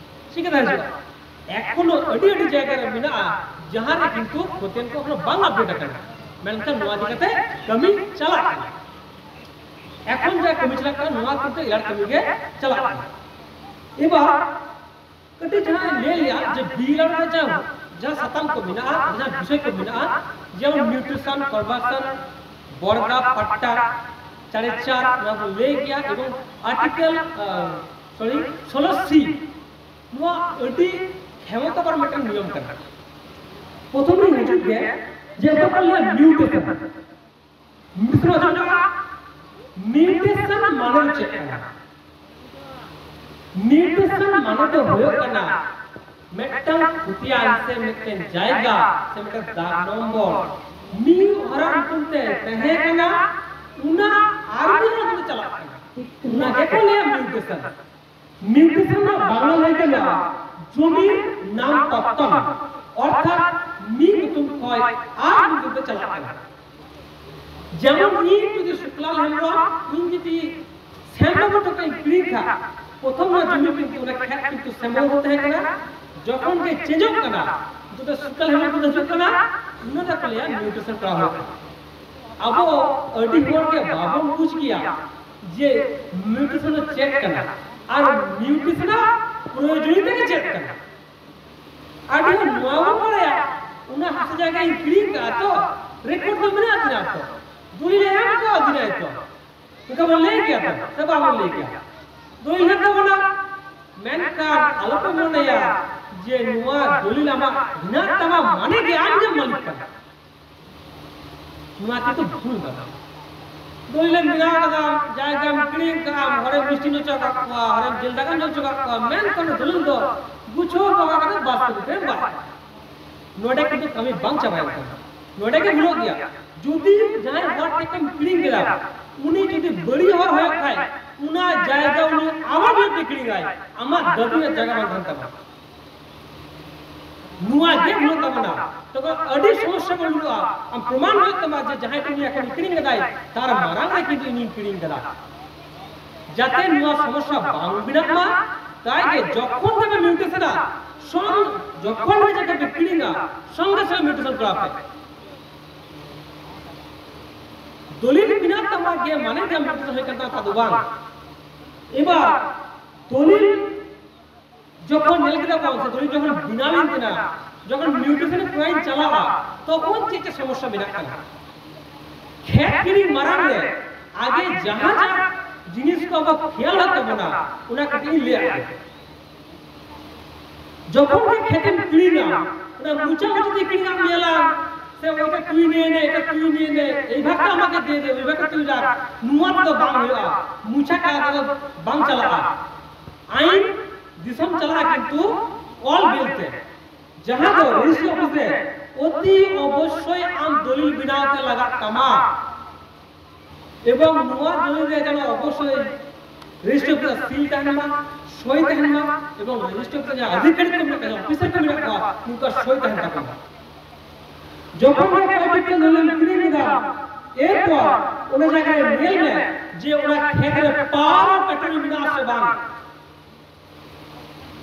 ᱪᱤᱠᱟᱹᱛᱮ ᱦᱤᱡᱩᱜᱼᱟ? ᱮᱠᱷᱚᱱᱳ ᱟᱹᱰᱤ ᱟᱹᱰᱤ ᱡᱟᱭᱜᱟ ᱨᱮ ᱢᱮᱱᱟᱜᱼᱟ, ᱡᱟᱦᱟᱸ ᱨᱮ ᱠᱤᱱᱛᱩ ᱠᱷᱚᱛᱮᱱ ᱠᱚ ᱮᱠᱷᱚᱱᱳ ᱵᱟᱝ ᱟᱯᱰᱮᱴ ᱟᱠᱟᱱᱟ᱾ ᱢᱮᱱᱠᱷᱟᱱ ᱱᱚᱣᱟ ᱤᱫᱤ ᱠᱟᱛᱮ ᱠᱟᱹᱢᱤ ᱪᱟᱞᱟᱜ ᱠᱟᱱᱟ᱾ ᱮᱠᱷᱚᱱ ᱡᱟ ᱠᱟᱹᱢᱤ ᱪᱟᱞᱟᱜ ᱠᱟᱱᱟ, ᱱᱚᱣᱟ ᱠᱤᱱᱛᱩ ᱮᱞᱟᱨ ᱠᱟᱹᱢᱤ ᱜᱮ ᱪᱟᱞᱟᱜ ᱠᱟᱱᱟ᱾ ᱮᱵᱟᱨ ᱠᱟᱹᱴᱤᱡ ᱡᱟᱦᱟᱸ ᱞᱟᱹᱭ ᱞᱮᱭᱟ ᱡᱮ ᱵᱤᱞᱟᱨ ᱨᱮ ᱡᱟᱦᱟᱸ, ᱡᱟᱦᱟᱸ ᱥᱟᱛᱟᱢ ᱠᱚ ᱢᱮᱱᱟᱜᱼᱟ, ᱡᱟᱦᱟᱸ ᱵᱤᱥᱚᱭ ᱠᱚ ᱢᱮᱱᱟᱜᱼᱟ, ᱡᱮᱢᱚᱱ ᱱᱤᱭᱩᱴᱨᱤᱥᱚᱱ, ᱠᱚᱱভার্সন, ᱵᱚᱨᱜᱟ, ᱯᱟᱴᱴᱟ, ᱪᱟᱲᱮ ᱪᱟᱨ, ᱱᱚᱣᱟ ᱵᱚᱱ ᱞᱟᱹᱭ ᱜᱮᱭᱟ, ᱮᱵᱚᱝ ᱟᱨᱴᱤᱠᱮᱞ, ᱥᱚᱨᱤ, ᱥᱳᱞᱳ ᱥᱤ, ᱱᱚᱣᱟ ᱟᱹᱰᱤ ᱠᱷᱮᱢᱚᱛᱟ ᱵᱟᱨ ᱢᱤᱫᱴᱟᱝ ᱱᱤᱭᱚᱢ ᱠᱟᱱᱟ᱾ ᱯᱨᱚᱛᱷᱚᱢ ᱨᱮ ᱦᱤᱡᱩᱜ ᱜᱮ ᱡᱮ ᱚᱠᱟ ᱠᱚ ᱞᱟᱹᱭᱟ ᱢᱤᱭᱩᱴᱮᱥᱚᱱ᱾ ᱢᱤᱭᱩᱴᱮᱥᱚᱱ ᱢᱟᱱᱮ ᱪᱮᱫ ᱠᱟᱱᱟ? ᱢᱤᱭᱩᱴᱮᱥᱚᱱ ᱢᱟᱱᱮ ᱫᱚ ᱦᱩᱭᱩᱜ ᱠᱟᱱᱟ ᱢᱤᱫᱴᱟᱝ ᱠᱷᱚᱛᱤᱭᱟᱱ ᱥᱮ ᱢᱤᱫᱴᱟᱝ ᱡᱟᱭᱜᱟ ᱥᱮ ᱢᱤᱫᱴᱟᱝ ᱫᱟᱜ ᱱᱚᱢᱵᱚᱨ ᱢᱤᱫ ᱦᱚᱲᱟᱜ ᱧᱩᱛᱩᱢ ᱛᱮ ᱛᱟᱦᱮᱸ ᱠᱟᱱᱟ, ᱚᱱᱟ ᱟᱨ ᱢᱤᱫ ᱦᱚᱲ ᱧᱩᱛᱩᱢ ᱛᱮ ᱪᱟᱞᱟᱜ ᱠᱟᱱᱟ, ᱚᱱᱟ ᱜᱮᱠᱚ ᱞᱟᱹᱭᱟ ᱢᱤᱭᱩᱴᱮᱥᱚᱱ᱾ ᱢᱤᱭᱩᱴᱮᱥᱚᱱ ᱨᱮᱱᱟᱜ ᱵᱟᱝᱞᱟ ᱞᱟᱹᱭ ᱠᱟᱱᱟ ᱥᱩᱢᱤᱨ ᱱᱟᱢ ᱯᱚᱛᱛᱚᱱ, ᱚᱨᱛᱷᱟᱛ ᱢᱤᱫ ᱧᱩᱛᱩᱢ ᱠᱷᱚᱱ ᱟᱨ ᱢᱤᱫ ᱧᱩᱛᱩᱢ ᱛᱮ ᱪᱟᱞᱟᱜ ᱠᱟᱱᱟ᱾ ᱡᱮᱢᱚᱱ ᱤᱧ ᱡᱩᱫᱤ ᱥᱩᱠᱞᱟᱞ ᱦᱮᱢᱵᱨᱚᱢ, ᱤᱧ ᱡᱩᱫᱤ ᱥᱮᱢᱵᱟᱵᱩ ᱴᱟᱠᱟᱧ ᱠᱤᱨᱤᱧ ᱠᱷᱟᱱ, ᱯᱨᱚᱛᱷᱚᱢ ᱨᱮ ᱡᱚᱢᱤ ᱠᱤᱱᱛᱩ ᱚᱱᱟ ᱠᱷᱮᱛ ᱠᱤᱱᱛᱩ ᱥᱮᱢᱵᱟᱵᱩ ᱛᱟᱦᱮᱸ ᱠᱟᱱᱟ᱾ ᱡᱚᱠᱷᱚᱱ ᱜᱮ ᱪᱮᱧᱡᱚᱜ ᱠᱟᱱᱟ, ᱱᱤᱛᱚᱜ ᱫᱚ ᱥᱩᱠᱞᱟᱞ ᱦᱮᱢᱵᱨᱚᱢ ᱠᱚ ᱦᱤᱡᱩᱜ ᱠᱟᱱᱟ, ᱚᱱᱟ ᱫᱚᱠᱚ ᱞᱟᱹᱭᱟ ᱢᱤᱭᱩᱴᱮᱥᱚᱱ ᱠᱚᱨᱟᱣ ᱦᱩᱭᱩᱜ ᱠᱟᱱᱟ᱾ ᱟᱵᱚ ᱟᱹᱰᱤ ᱦᱚᱲ ᱜᱮ ᱵᱟᱵᱚᱱ ᱵᱩᱡᱽ ᱜᱮᱭᱟ ᱡᱮ ᱢᱤᱭᱩᱴᱮᱥᱚᱱ ᱫᱚ ᱪᱮᱫ ᱠᱟᱱᱟ ᱟᱨ ᱢᱤᱭᱩᱴᱮᱥᱚᱱ ᱨᱮᱱᱟᱜ ᱯᱨᱚᱭᱳᱡᱚᱱᱤᱭᱚᱛᱟ ᱜᱮ ᱪᱮᱫ ᱠᱟᱱᱟ᱾ ᱟᱹᱰᱤ ᱦᱚᱲ ᱱᱚᱣᱟ ᱵᱚᱱ ᱵᱟᱲᱟᱭᱟ, ᱚᱱᱟ ᱦᱟᱥᱟ ᱡᱟᱭᱜᱟᱧ ᱠᱤᱨᱤᱧ ᱠᱟᱜᱼᱟ ᱛᱚ, ᱨᱮᱠᱚᱨᱰ ᱫᱚ ᱢᱮᱱᱟᱜ ᱛᱤᱧᱟ ᱛᱚ, ᱫᱚᱞᱤᱞ ᱮ ᱮᱢ ᱠᱟᱣᱫᱤᱧᱟᱭ ᱛᱚ, ᱚᱱᱠᱟ ᱵᱚᱱ ᱞᱟᱹᱭ ᱜᱮᱭᱟ ᱛᱚ, ᱥᱮ ᱵᱟᱵᱚᱱ ᱞᱟᱹᱭ ᱜᱮᱭᱟ? ᱫᱚᱞᱤᱞ ᱦᱮᱱᱟᱜ ᱛᱟᱵᱚᱱᱟ, ᱢᱮᱱᱠᱷᱟᱱ ᱟᱞᱚᱯᱮ ᱢᱚᱱᱮᱭᱟ ᱡᱮ ᱱᱚᱣᱟ ᱫᱚᱞᱤᱞ ᱟᱢᱟᱜ ᱦᱮᱱᱟᱜ ᱛᱟᱢᱟ ᱢᱟᱱᱮ ᱜᱮ ᱟᱢ ᱜᱮᱢ ᱢᱟᱹᱞᱤᱠ ᱠᱟᱱᱟ᱾ ᱱᱚᱣᱟ ᱠᱤᱱᱛᱩ ᱵᱷᱩᱞ ᱠᱟᱱᱟ᱾ ᱫᱚᱞᱤᱞᱮᱢ ᱵᱮᱱᱟᱣ ᱠᱟᱫᱟ, ᱡᱟᱭᱜᱟᱢ ᱠᱤᱨᱤᱧ ᱠᱟᱜᱼᱟ, ᱦᱚᱲᱮᱢ ᱢᱤᱥᱴᱤ ᱦᱚᱪᱚ ᱠᱟᱜ ᱠᱚᱣᱟ, ᱦᱚᱲᱮᱢ ᱡᱤᱞ ᱫᱟᱠᱟᱢ ᱡᱚᱢ ᱦᱚᱪᱚ ᱠᱟᱜ ᱠᱚᱣᱟ, ᱢᱮᱱᱠᱷᱟᱱ ᱫᱚᱞᱤᱞ ᱫᱚ ᱜᱩᱪᱷᱟᱹᱣ ᱫᱚᱦᱚ ᱠᱟᱛᱮ ᱵᱟᱥ ᱠᱟᱛᱮ ᱵᱟᱭ᱾ ᱱᱚᱰᱮ ᱠᱤᱱᱛᱩ ᱠᱟᱹᱢᱤ ᱵᱟᱝ ᱪᱟᱵᱟᱭᱮᱱ ᱛᱟᱢᱟ, ᱱᱚᱰᱮ ᱜᱮ ᱵᱷᱩᱞᱚᱜ ᱜᱮᱭᱟ᱾ ᱡᱩᱫᱤ ᱡᱟᱦᱟᱸᱭ ᱦᱚᱲ ᱴᱷᱮᱱ ᱠᱷᱚᱱ ᱠᱤᱨᱤᱧ ᱠᱮᱫᱟ, ᱩᱱᱤ ᱡᱩᱫᱤ ᱵᱟᱹᱲᱤᱡ ᱦᱚᱲ ᱦᱩᱭᱩᱜ ᱠᱷᱟᱡ, ᱚᱱᱟ ᱡᱟᱭᱜᱟ ᱩᱱᱤ ᱟᱵᱟᱨ ᱵᱤᱨᱩᱫᱷ ᱛᱮ ᱠᱤᱨᱤᱧᱟᱭ, ᱟᱢᱟᱜ ᱫᱟᱹᱵᱤ ᱨᱮ ᱡᱟᱭᱜᱟ ᱵᱟᱝ ᱛᱟᱦᱮᱱ ᱛᱟᱢᱟ᱾ ᱱᱚᱣᱟ ᱜᱮ ᱦᱩᱭᱩᱜ ᱛᱟᱵᱚᱱᱟ᱾ ᱛᱚᱵᱮ ᱟᱹᱰᱤ ᱥᱚᱢᱚᱥᱥᱟ ᱵᱚᱱ ᱧᱩᱨᱩᱜᱼᱟ᱾ ᱟᱢ ᱯᱨᱚᱢᱟᱱ ᱦᱩᱭᱩᱜ ᱛᱟᱢᱟ ᱡᱮ ᱡᱟᱦᱟᱸᱭ ᱴᱷᱮᱱ ᱤᱧ ᱮᱠᱷᱚᱱ ᱠᱤᱨᱤᱧ ᱠᱟᱫᱟᱭ, ᱛᱟᱨ ᱢᱟᱨᱟᱝ ᱨᱮ ᱠᱤᱱᱛᱩ ᱤᱧᱤᱧ ᱠᱤᱨᱤᱧ ᱠᱟᱫᱟ᱾ ᱡᱟᱛᱮ ᱱᱚᱣᱟ ᱥᱚᱢᱚᱥᱥᱟ ᱵᱟᱝ ᱵᱮᱱᱟᱜ ᱢᱟ, ᱛᱟᱭ ᱜᱮ ᱡᱚᱠᱷᱚᱱ ᱜᱮ ᱢᱤᱭᱩᱴᱮᱥᱚᱱᱟ, ᱥᱚᱝ ᱡᱚᱠᱷᱚᱱ ᱜᱮ ᱡᱟᱭᱜᱟ ᱯᱮ ᱠᱤᱨᱤᱧᱟ, ᱥᱚᱝᱜᱮ ᱥᱚᱝᱜᱮ ᱢᱤᱭᱩᱴᱮᱥᱚᱱ ᱠᱚᱨᱟᱣ ᱯᱮ᱾ ᱫᱚᱞᱤᱞ ᱢᱮᱱᱟᱜ ᱛᱟᱢᱟ ᱜᱮ ᱢᱟᱱᱮ ᱜᱮ ᱢᱤᱭᱩᱴᱮᱥᱚᱱ ᱦᱩᱭ ᱠᱟᱱ ᱛᱟᱢᱟ, ᱛᱟ ᱫᱚ ᱵᱟᱝ᱾ ᱮᱵᱟᱨ ᱫᱚᱞᱤᱞ ᱡᱚᱠᱷᱚᱱ ᱧᱮᱞ ᱠᱮᱫᱟ ᱵᱚᱱ, ᱥᱮ ᱫᱚᱞᱤᱞ ᱡᱚᱠᱷᱚᱱ ᱵᱮᱱᱟᱣ ᱮᱱ ᱛᱟᱦᱮᱱᱟ, ᱡᱚᱠᱷᱚᱱ ᱢᱤᱭᱩᱴᱮᱥᱚᱱ ᱮ ᱠᱚᱨᱟᱣ ᱪᱟᱞᱟᱜᱼᱟ, ᱛᱚᱠᱷᱚᱱ ᱪᱮᱫ ᱪᱮᱫ ᱥᱚᱢᱚᱥᱥᱟ ᱢᱮᱱᱟᱜ ᱠᱟᱱᱟ? ᱠᱷᱮᱛ ᱠᱤᱨᱤᱧ ᱢᱟᱲᱟᱝ ᱨᱮ ᱟᱜᱮ ᱡᱟᱦᱟᱸ ᱡᱟᱦᱟᱸ ᱡᱤᱱᱤᱥ ᱠᱚ ᱟᱵᱚ ᱠᱷᱮᱭᱟᱞ ᱦᱩᱭᱩᱜ ᱛᱟᱵᱚᱱᱟ, ᱚᱱᱟ ᱠᱟᱹᱴᱤᱡ ᱤᱧ ᱞᱟᱹᱭᱟᱫ ᱯᱮᱭᱟ᱾ ᱡᱚᱠᱷᱚᱱ ᱜᱮ ᱠᱷᱮᱛ ᱮᱢ ᱠᱤᱨᱤᱧᱟ, ᱚᱱᱟ ᱢᱩᱪᱟ ᱢᱩᱪᱟ ᱛᱮ ᱠᱤᱨᱤᱧ ᱟᱢ ᱧᱮᱞᱟ, ᱥᱮ ᱚᱠᱟ ᱛᱩᱭ ᱱᱮ ᱱᱮ, ᱮᱴᱟ ᱛᱩᱭ ᱱᱮ ᱱᱮ, ᱮᱭ ᱵᱷᱟᱜᱽ ᱛᱮ ᱟᱢᱟᱜ ᱜᱮ ᱫᱮ ᱫᱮ, ᱚᱭ ᱵᱷᱟᱜᱽ ᱛᱮ ᱛᱩᱭ ᱨᱟᱜᱽ, ᱱᱚᱣᱟ ᱛᱮᱫᱚ ᱵᱟᱝ ᱦᱩᱭᱩᱜᱼᱟ, ᱢᱩᱪᱟ ᱠᱟᱜ ᱫᱚ ᱵᱟᱝ ᱪᱟᱞᱟᱜᱼᱟ᱾ ᱟᱭᱤᱱ ᱫᱤᱥᱚᱢ ᱪᱟᱞᱟᱜᱼᱟ ᱠᱤᱱᱛᱩ ᱚᱞ ᱵᱤᱞ ᱛᱮ, ᱡᱟᱦᱟᱸ ᱫᱚ ᱨᱮᱡᱤᱥᱴᱨᱤ ᱚᱯᱷᱤᱥ ᱨᱮ ᱚᱛᱤ ᱚᱵᱚᱥᱥᱳᱭ ᱟᱢ ᱫᱚᱞᱤᱞ ᱵᱮᱱᱟᱣ ᱛᱮ ᱞᱟᱜᱟᱜ ᱛᱟᱢᱟ᱾ ᱮᱵᱚᱝ ᱱᱚᱣᱟ ᱫᱚᱞᱤᱞ ᱨᱮ ᱡᱮᱱᱚ ᱚᱵᱚᱥᱥᱳᱭ ᱨᱮᱡᱤᱥᱴᱟᱨ ᱚᱯᱷᱤᱥ ᱨᱮ ᱥᱤᱞ ᱛᱟᱦᱮᱱ ᱢᱟ, ᱥᱳᱭ ᱛᱟᱦᱮᱱ ᱢᱟ, ᱮᱵᱚᱝ ᱨᱮᱡᱤᱥᱴᱟᱨ ᱚᱯᱷᱤᱥ ᱨᱮ ᱡᱟᱦᱟᱸ ᱟᱫᱷᱤᱠᱟᱨᱤᱠ ᱠᱚ ᱢᱮᱱᱟᱜ ᱠᱚᱣᱟ, ᱚᱯᱷᱤᱥᱟᱨ ᱠᱚ ᱢᱮᱱᱟᱜ ᱠᱚᱣᱟ, ᱩᱱᱠᱩᱣᱟᱜ ᱥᱳᱭ ᱛᱟᱦᱮᱱ ᱛᱟᱠᱚ ᱢᱟ᱾ ᱡᱚᱠᱷᱚᱱ ᱜᱮ ᱯᱨᱟᱭᱵᱷᱮᱴ ᱛᱮ ᱞᱳᱱ ᱮᱢ ᱠᱤᱨᱤᱧ ᱮᱫᱟ, ᱮᱨᱯᱚᱨ ᱚᱱᱟ ᱡᱟᱭᱜᱟ ᱨᱮ ᱧᱮᱞ ᱢᱮ ᱡᱮ ᱚᱱᱟ ᱠᱷᱮᱛ ᱨᱮ ᱯᱟᱣᱟᱨ ᱚᱯᱷ ᱟᱴᱚᱨᱱᱤ ᱢᱮᱱᱟᱜᱼᱟ ᱥᱮ ᱵᱟᱝ᱾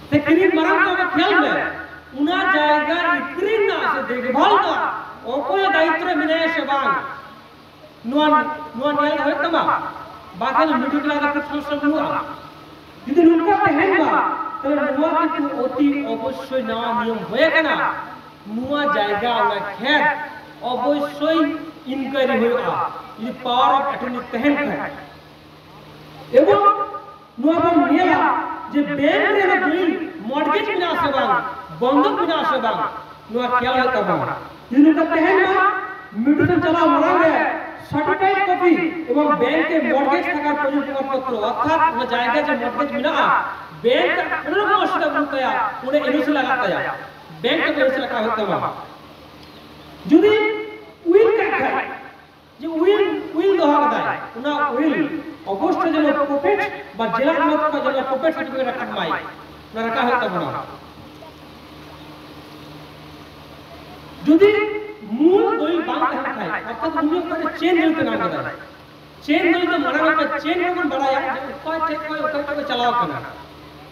ᱥᱮ ᱠᱤᱨᱤᱧ ᱢᱟᱲᱟᱝ ᱛᱮ ᱚᱱᱟ ᱠᱷᱮᱭᱟᱞ ᱢᱮ, ᱚᱱᱟ ᱡᱟᱭᱜᱟ ᱨᱮ ᱠᱤᱨᱤᱧ ᱨᱮᱱᱟᱜ ᱥᱮ ᱫᱮᱠᱷᱵᱷᱟᱞ ᱨᱮᱱᱟᱜ ᱚᱠᱚᱭᱟᱜ ᱫᱟᱭᱤᱛᱛᱚ ᱨᱮ ᱢᱮᱱᱟᱭᱟ ᱥᱮ ᱵᱟᱝ, ᱱᱚᱣᱟ, ᱱᱚᱣᱟ ᱧᱮᱞ ᱦᱩᱭᱩᱜ ᱛᱟᱢᱟ᱾ ᱵᱟᱠᱷᱟᱱ ᱢᱤᱰᱤᱞ ᱠᱞᱟᱥ ᱨᱮ ᱠᱷᱩᱵ ᱥᱚᱢᱚᱥᱥᱟ ᱵᱟᱹᱱᱩᱜᱼᱟ᱾ ᱡᱩᱫᱤ ᱱᱚᱝᱠᱟ ᱛᱟᱦᱮᱱ ᱢᱟ, ᱛᱟᱦᱞᱮ ᱱᱚᱣᱟ ᱠᱤᱱᱛᱩ ᱚᱛᱤ ᱚᱵᱚᱥᱥᱳᱭ ᱱᱟᱣᱟ ᱱᱤᱭᱚᱢ ᱦᱩᱭ ᱟᱠᱟᱱᱟ᱾ ᱱᱚᱣᱟ ᱡᱟᱭᱜᱟ, ᱚᱱᱟ ᱠᱷᱮᱛ ᱚᱵᱚᱥᱥᱳᱭ ᱤᱱᱠᱣᱟᱭᱨᱤ ᱦᱩᱭᱩᱜᱼᱟ, ᱡᱩᱫᱤ ᱯᱟᱣᱟᱨ ᱚᱯᱷ ᱟᱴᱚᱨᱱᱤ ᱛᱟᱦᱮᱱ ᱠᱷᱟᱱ᱾ ᱮᱵᱚᱝ ᱱᱚᱣᱟ ᱵᱚᱱ ᱧᱮᱞᱟ ᱡᱮ ᱵᱮᱝᱠ ᱨᱮ ᱚᱱᱟ ᱫᱚᱞᱤᱞ, ᱢᱚᱨᱜᱮᱡᱽ ᱢᱮᱱᱟᱜᱼᱟ ᱥᱮ ᱵᱟᱝ, ᱵᱚᱱᱫᱷᱚᱠ ᱢᱮᱱᱟᱜᱼᱟ ᱥᱮ ᱵᱟᱝ, ᱱᱚᱣᱟ ᱠᱷᱮᱭᱟᱞ ᱦᱩᱭᱩᱜ ᱛᱟᱵᱚᱱᱟ᱾ ᱡᱩᱫᱤ ᱱᱚᱝᱠᱟ ᱛᱟᱦᱮᱱ ᱢᱟ, ᱢᱤᱭᱩᱴᱮᱥᱚᱱ ᱪᱟᱞᱟᱣ ᱢᱟᱲᱟᱝ ᱨᱮ ᱥᱟᱨᱴᱤᱯᱷᱟᱭᱤᱰ ᱠᱚᱯᱤ ᱮᱵᱚᱝ ᱵᱮᱝᱠ ᱮ ᱢᱚᱨᱜᱮᱡᱽ ᱛᱷᱟᱠᱟᱨ ᱯᱨᱚᱭᱳᱡᱚᱱ ᱯᱨᱚᱢᱟᱱ ᱯᱚᱛᱨᱚ, ᱚᱨᱛᱷᱟᱛ ᱚᱱᱟ ᱡᱟᱭᱜᱟ ᱡᱮ ᱢᱚᱨᱜᱮᱡᱽ ᱢᱮᱱᱟᱜᱼᱟ, ᱵᱮᱝᱠ ᱚᱱᱟ ᱨᱚᱠᱚᱢ ᱚᱥᱩᱵᱤᱫᱷᱟ ᱵᱟᱹᱱᱩᱜ ᱛᱟᱭᱟ, ᱚᱸᱰᱮ ᱮᱱᱳᱥᱤ ᱞᱟᱜᱟᱜ ᱛᱟᱭᱟ, ᱵᱮᱝᱠ ᱮ ᱮᱱᱳᱥᱤ ᱞᱟᱜᱟᱣ ᱦᱩᱭᱩᱜ ᱛᱟᱢᱟ᱾ ᱡᱩᱫᱤ ᱩᱭᱤᱞ ᱠᱟᱜ ᱠᱷᱟᱡ, ᱡᱮ ᱩᱭᱤᱞ, ᱩᱭᱤᱞ ᱫᱚᱦᱚ ᱠᱟᱫᱟᱭ, ᱚᱱᱟ ᱩᱭᱤᱞ ᱚᱵᱚᱥᱥᱳᱭ ᱡᱮᱱᱚ ᱠᱚᱯᱤ ᱵᱟ ᱡᱮᱞᱟ ᱟᱫᱟᱞᱚᱛ ᱠᱷᱚᱱ ᱡᱮᱱᱚ ᱠᱚᱯᱤ ᱥᱟᱨᱴᱤᱯᱷᱤᱠᱮᱴ ᱨᱟᱠᱟᱵ ᱢᱟᱭ, ᱚᱱᱟ ᱨᱟᱠᱟᱵ ᱦᱩᱭᱩᱜ ᱛᱟᱵᱚᱱᱟ᱾ ᱡᱩᱫᱤ ᱢᱩᱞ ᱫᱚᱞᱤᱞ ᱵᱟᱝ ᱛᱟᱦᱮᱱ ᱠᱷᱟᱡ, ᱚᱨᱛᱷᱟᱛ ᱩᱱᱤ ᱚᱠᱟᱴᱟᱜ ᱪᱮᱱ ᱫᱚᱞᱤᱞ ᱛᱮ ᱧᱟᱢ ᱠᱟᱫᱟᱭ, ᱪᱮᱱ ᱫᱚᱞᱤᱞ ᱫᱚ ᱢᱟᱲᱟᱝ ᱨᱮ ᱪᱮᱱ ᱨᱮᱵᱚᱱ ᱵᱟᱲᱟᱭᱟ ᱡᱮ ᱚᱠᱚᱭ ᱴᱷᱮᱡ ᱠᱷᱚᱡ ᱚᱠᱚᱭ ᱴᱷᱮᱡ ᱠᱚ ᱪᱟᱞᱟᱣ ᱠᱟᱱᱟ,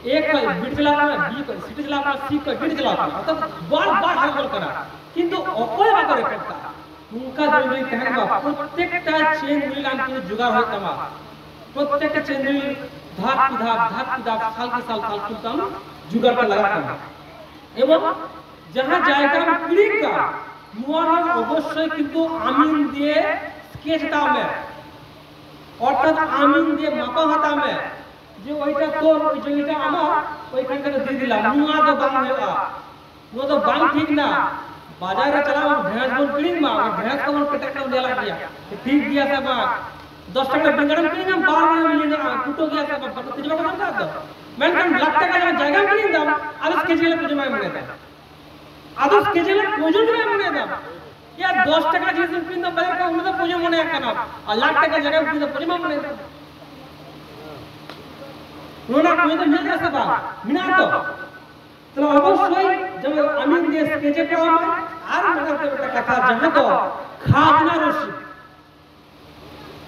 ᱮ ᱠᱷᱚᱡ ᱵᱤᱴ ᱪᱟᱞᱟᱣ ᱠᱟᱱᱟ, ᱵᱤ ᱠᱷᱚᱡ ᱥᱤᱴᱤ ᱪᱟᱞᱟᱣ ᱠᱟᱱᱟ, ᱥᱤ ᱠᱷᱚᱡ ᱰᱤᱴ ᱪᱟᱞᱟᱣ ᱠᱟᱱᱟ, ᱚᱨᱛᱷᱟᱛ ᱵᱟᱨ ᱵᱟᱨ ᱦᱟᱨᱵᱚᱞ ᱠᱟᱱᱟ, ᱠᱤᱱᱛᱩ ᱚᱠᱚᱭ ᱵᱟᱠᱚ ᱨᱮᱠᱚᱨᱰ ᱠᱟᱜᱼᱟ᱾ ᱱᱚᱝᱠᱟ ᱫᱚᱞᱤᱞ ᱛᱟᱦᱮᱱ ᱢᱟ, ᱯᱨᱚᱛᱮᱠᱴᱟ ᱪᱮᱱ ᱫᱚᱞᱤᱞ ᱟᱢ ᱠᱤᱱᱛᱩ ᱡᱚᱜᱟᱲ ᱦᱩᱭᱩᱜ ᱛᱟᱢᱟ, ᱯᱨᱚᱛᱮᱠᱴᱟ ᱪᱮᱱ ᱫᱚᱞᱤᱞ ᱫᱷᱟᱯ ᱠᱤ ᱫᱷᱟᱯ, ᱫᱷᱟᱯ ᱠᱤ ᱫᱷᱟᱯ, ᱥᱟᱞ ᱠᱤ ᱥᱟᱞ, ᱥᱟᱞ ᱠᱤ ᱥᱟᱞ ᱡᱚᱜᱟᱲ ᱠᱚ ᱞᱟᱜᱟᱜ ᱠᱟᱱᱟ᱾ ᱮᱵᱚᱝ ᱡᱟᱦᱟᱸ ᱡᱟᱭᱜᱟ ᱟᱢ ᱠᱤᱨᱤᱧ ᱠᱟᱜ, ᱱᱚᱣᱟ ᱨᱮᱱᱟᱜ ᱚᱵᱚᱥᱥᱳᱭ ᱠᱤᱱᱛᱩ ᱟᱢᱤᱱ ᱫᱤᱭᱮ ᱥᱠᱮᱪ ᱦᱟᱛᱟᱣ ᱢᱮ, ᱚᱨᱛᱷᱟᱛ ᱟᱢᱤᱱ ᱫᱤᱭᱮ ᱢᱟᱯᱟ ᱦᱟᱛᱟᱣ ᱢᱮ, ᱡᱮ ᱳইটা তোর, ওই জমিটা আমার, ওইখানটা দিয়ে দিলাম। ᱱᱚᱣᱟ ᱫᱚ ᱵᱟᱝ ᱦᱩᱭᱩᱜᱼᱟ, ᱱᱚᱣᱟ ᱫᱚ ᱵᱟᱝ ᱴᱷᱤᱠ ᱱᱟ᱾ ᱵᱟᱡᱟᱨ ᱨᱮ ᱪᱟᱞᱟᱣ ᱰᱷᱮᱸᱲᱚᱥ ᱵᱚᱱ ᱠᱤᱨᱤᱧ ᱢᱟ, ᱚᱱᱟ ᱰᱷᱮᱸᱲᱚᱥ ᱠᱚᱵᱚᱱ ᱠᱮᱴᱮᱡ ᱠᱟᱛᱮ ᱧᱮᱞ ᱜᱮᱭᱟ, ᱴᱷᱤᱠ ᱜᱮᱭᱟ ᱥᱮ ᱵᱟᱝ? ᱫᱚᱥ ᱴᱟᱠᱟ ᱵᱮᱸᱜᱟᱲᱮᱢ ᱠᱤᱨᱤᱧᱟ, ᱵᱟᱨ ᱵᱮᱸᱜᱟᱲ ᱧᱮᱞᱟ, ᱯᱷᱩᱴᱟᱹ ᱜᱮᱭᱟ ᱥᱮ ᱵᱟᱝ, ᱵᱟᱠᱚ ᱛᱤᱡᱩ ᱵᱟᱠᱚ ᱧᱟᱢ ᱠᱟᱜ ᱫᱚ᱾ ᱢᱮᱱᱠᱷᱟᱱ ᱞᱟᱠᱷ ᱴᱟᱠᱟ ᱡᱟᱦᱟᱸ ᱡᱟᱭᱜᱟᱢ ᱠᱤᱨᱤᱧ ᱫᱟᱢ, ᱟᱫᱚ ᱠᱮᱡᱤ ᱞᱮ ᱯᱩᱡᱟᱹ ᱢᱟᱭ ᱢᱚᱱᱮ ᱫᱟ᱾ ᱟᱫᱚ ᱠᱮᱡᱤ ᱞᱮ ᱯᱩᱡᱟᱹ ᱢᱟᱭ ᱢᱚᱱᱮ ᱫᱟ᱾ ᱭᱟ, ᱫᱚᱥ ᱴᱟᱠᱟ ᱡᱤᱱᱤᱥ ᱮᱢ ᱠᱤᱨᱤᱧ ᱫᱟ ᱵᱟᱡᱟᱨ ᱠᱷᱚᱱ, ᱚᱱᱟ ᱫᱚ ᱯᱩᱡᱟᱹ ᱢᱚᱱᱮ ᱠᱟᱱᱟ᱾ ᱟᱨ ᱞᱟᱠᱷ ᱴᱟᱠᱟ ᱡᱟᱭᱜᱟᱢ ᱠᱤᱨᱤᱧ ᱫᱟ, ᱯᱩᱡᱟᱹ ᱢᱟ ᱢᱚᱱᱮ ᱫᱟ᱾ ᱚᱱᱟ ᱠᱚ ᱫᱚ ᱧᱮᱞ ᱠᱟᱫᱟ ᱥᱮ ᱵᱟᱝ? ᱢᱮᱱᱟᱜ ᱛᱚ? ᱛᱟᱦᱞᱮ ᱚᱵᱚᱥᱥᱳᱭ ᱡᱮᱢᱚᱱ ᱟᱢᱤᱱ ᱜᱮ sketch ᱮ ᱠᱚᱨᱟᱣ ᱢᱮ᱾ ᱟᱨ ᱢᱤᱫᱴᱟᱝ ᱠᱟᱛᱷᱟ, ᱡᱟᱦᱟᱸ ᱫᱚ ᱠᱷᱟᱡᱽᱱᱟ ᱨᱚᱥᱤᱫ᱾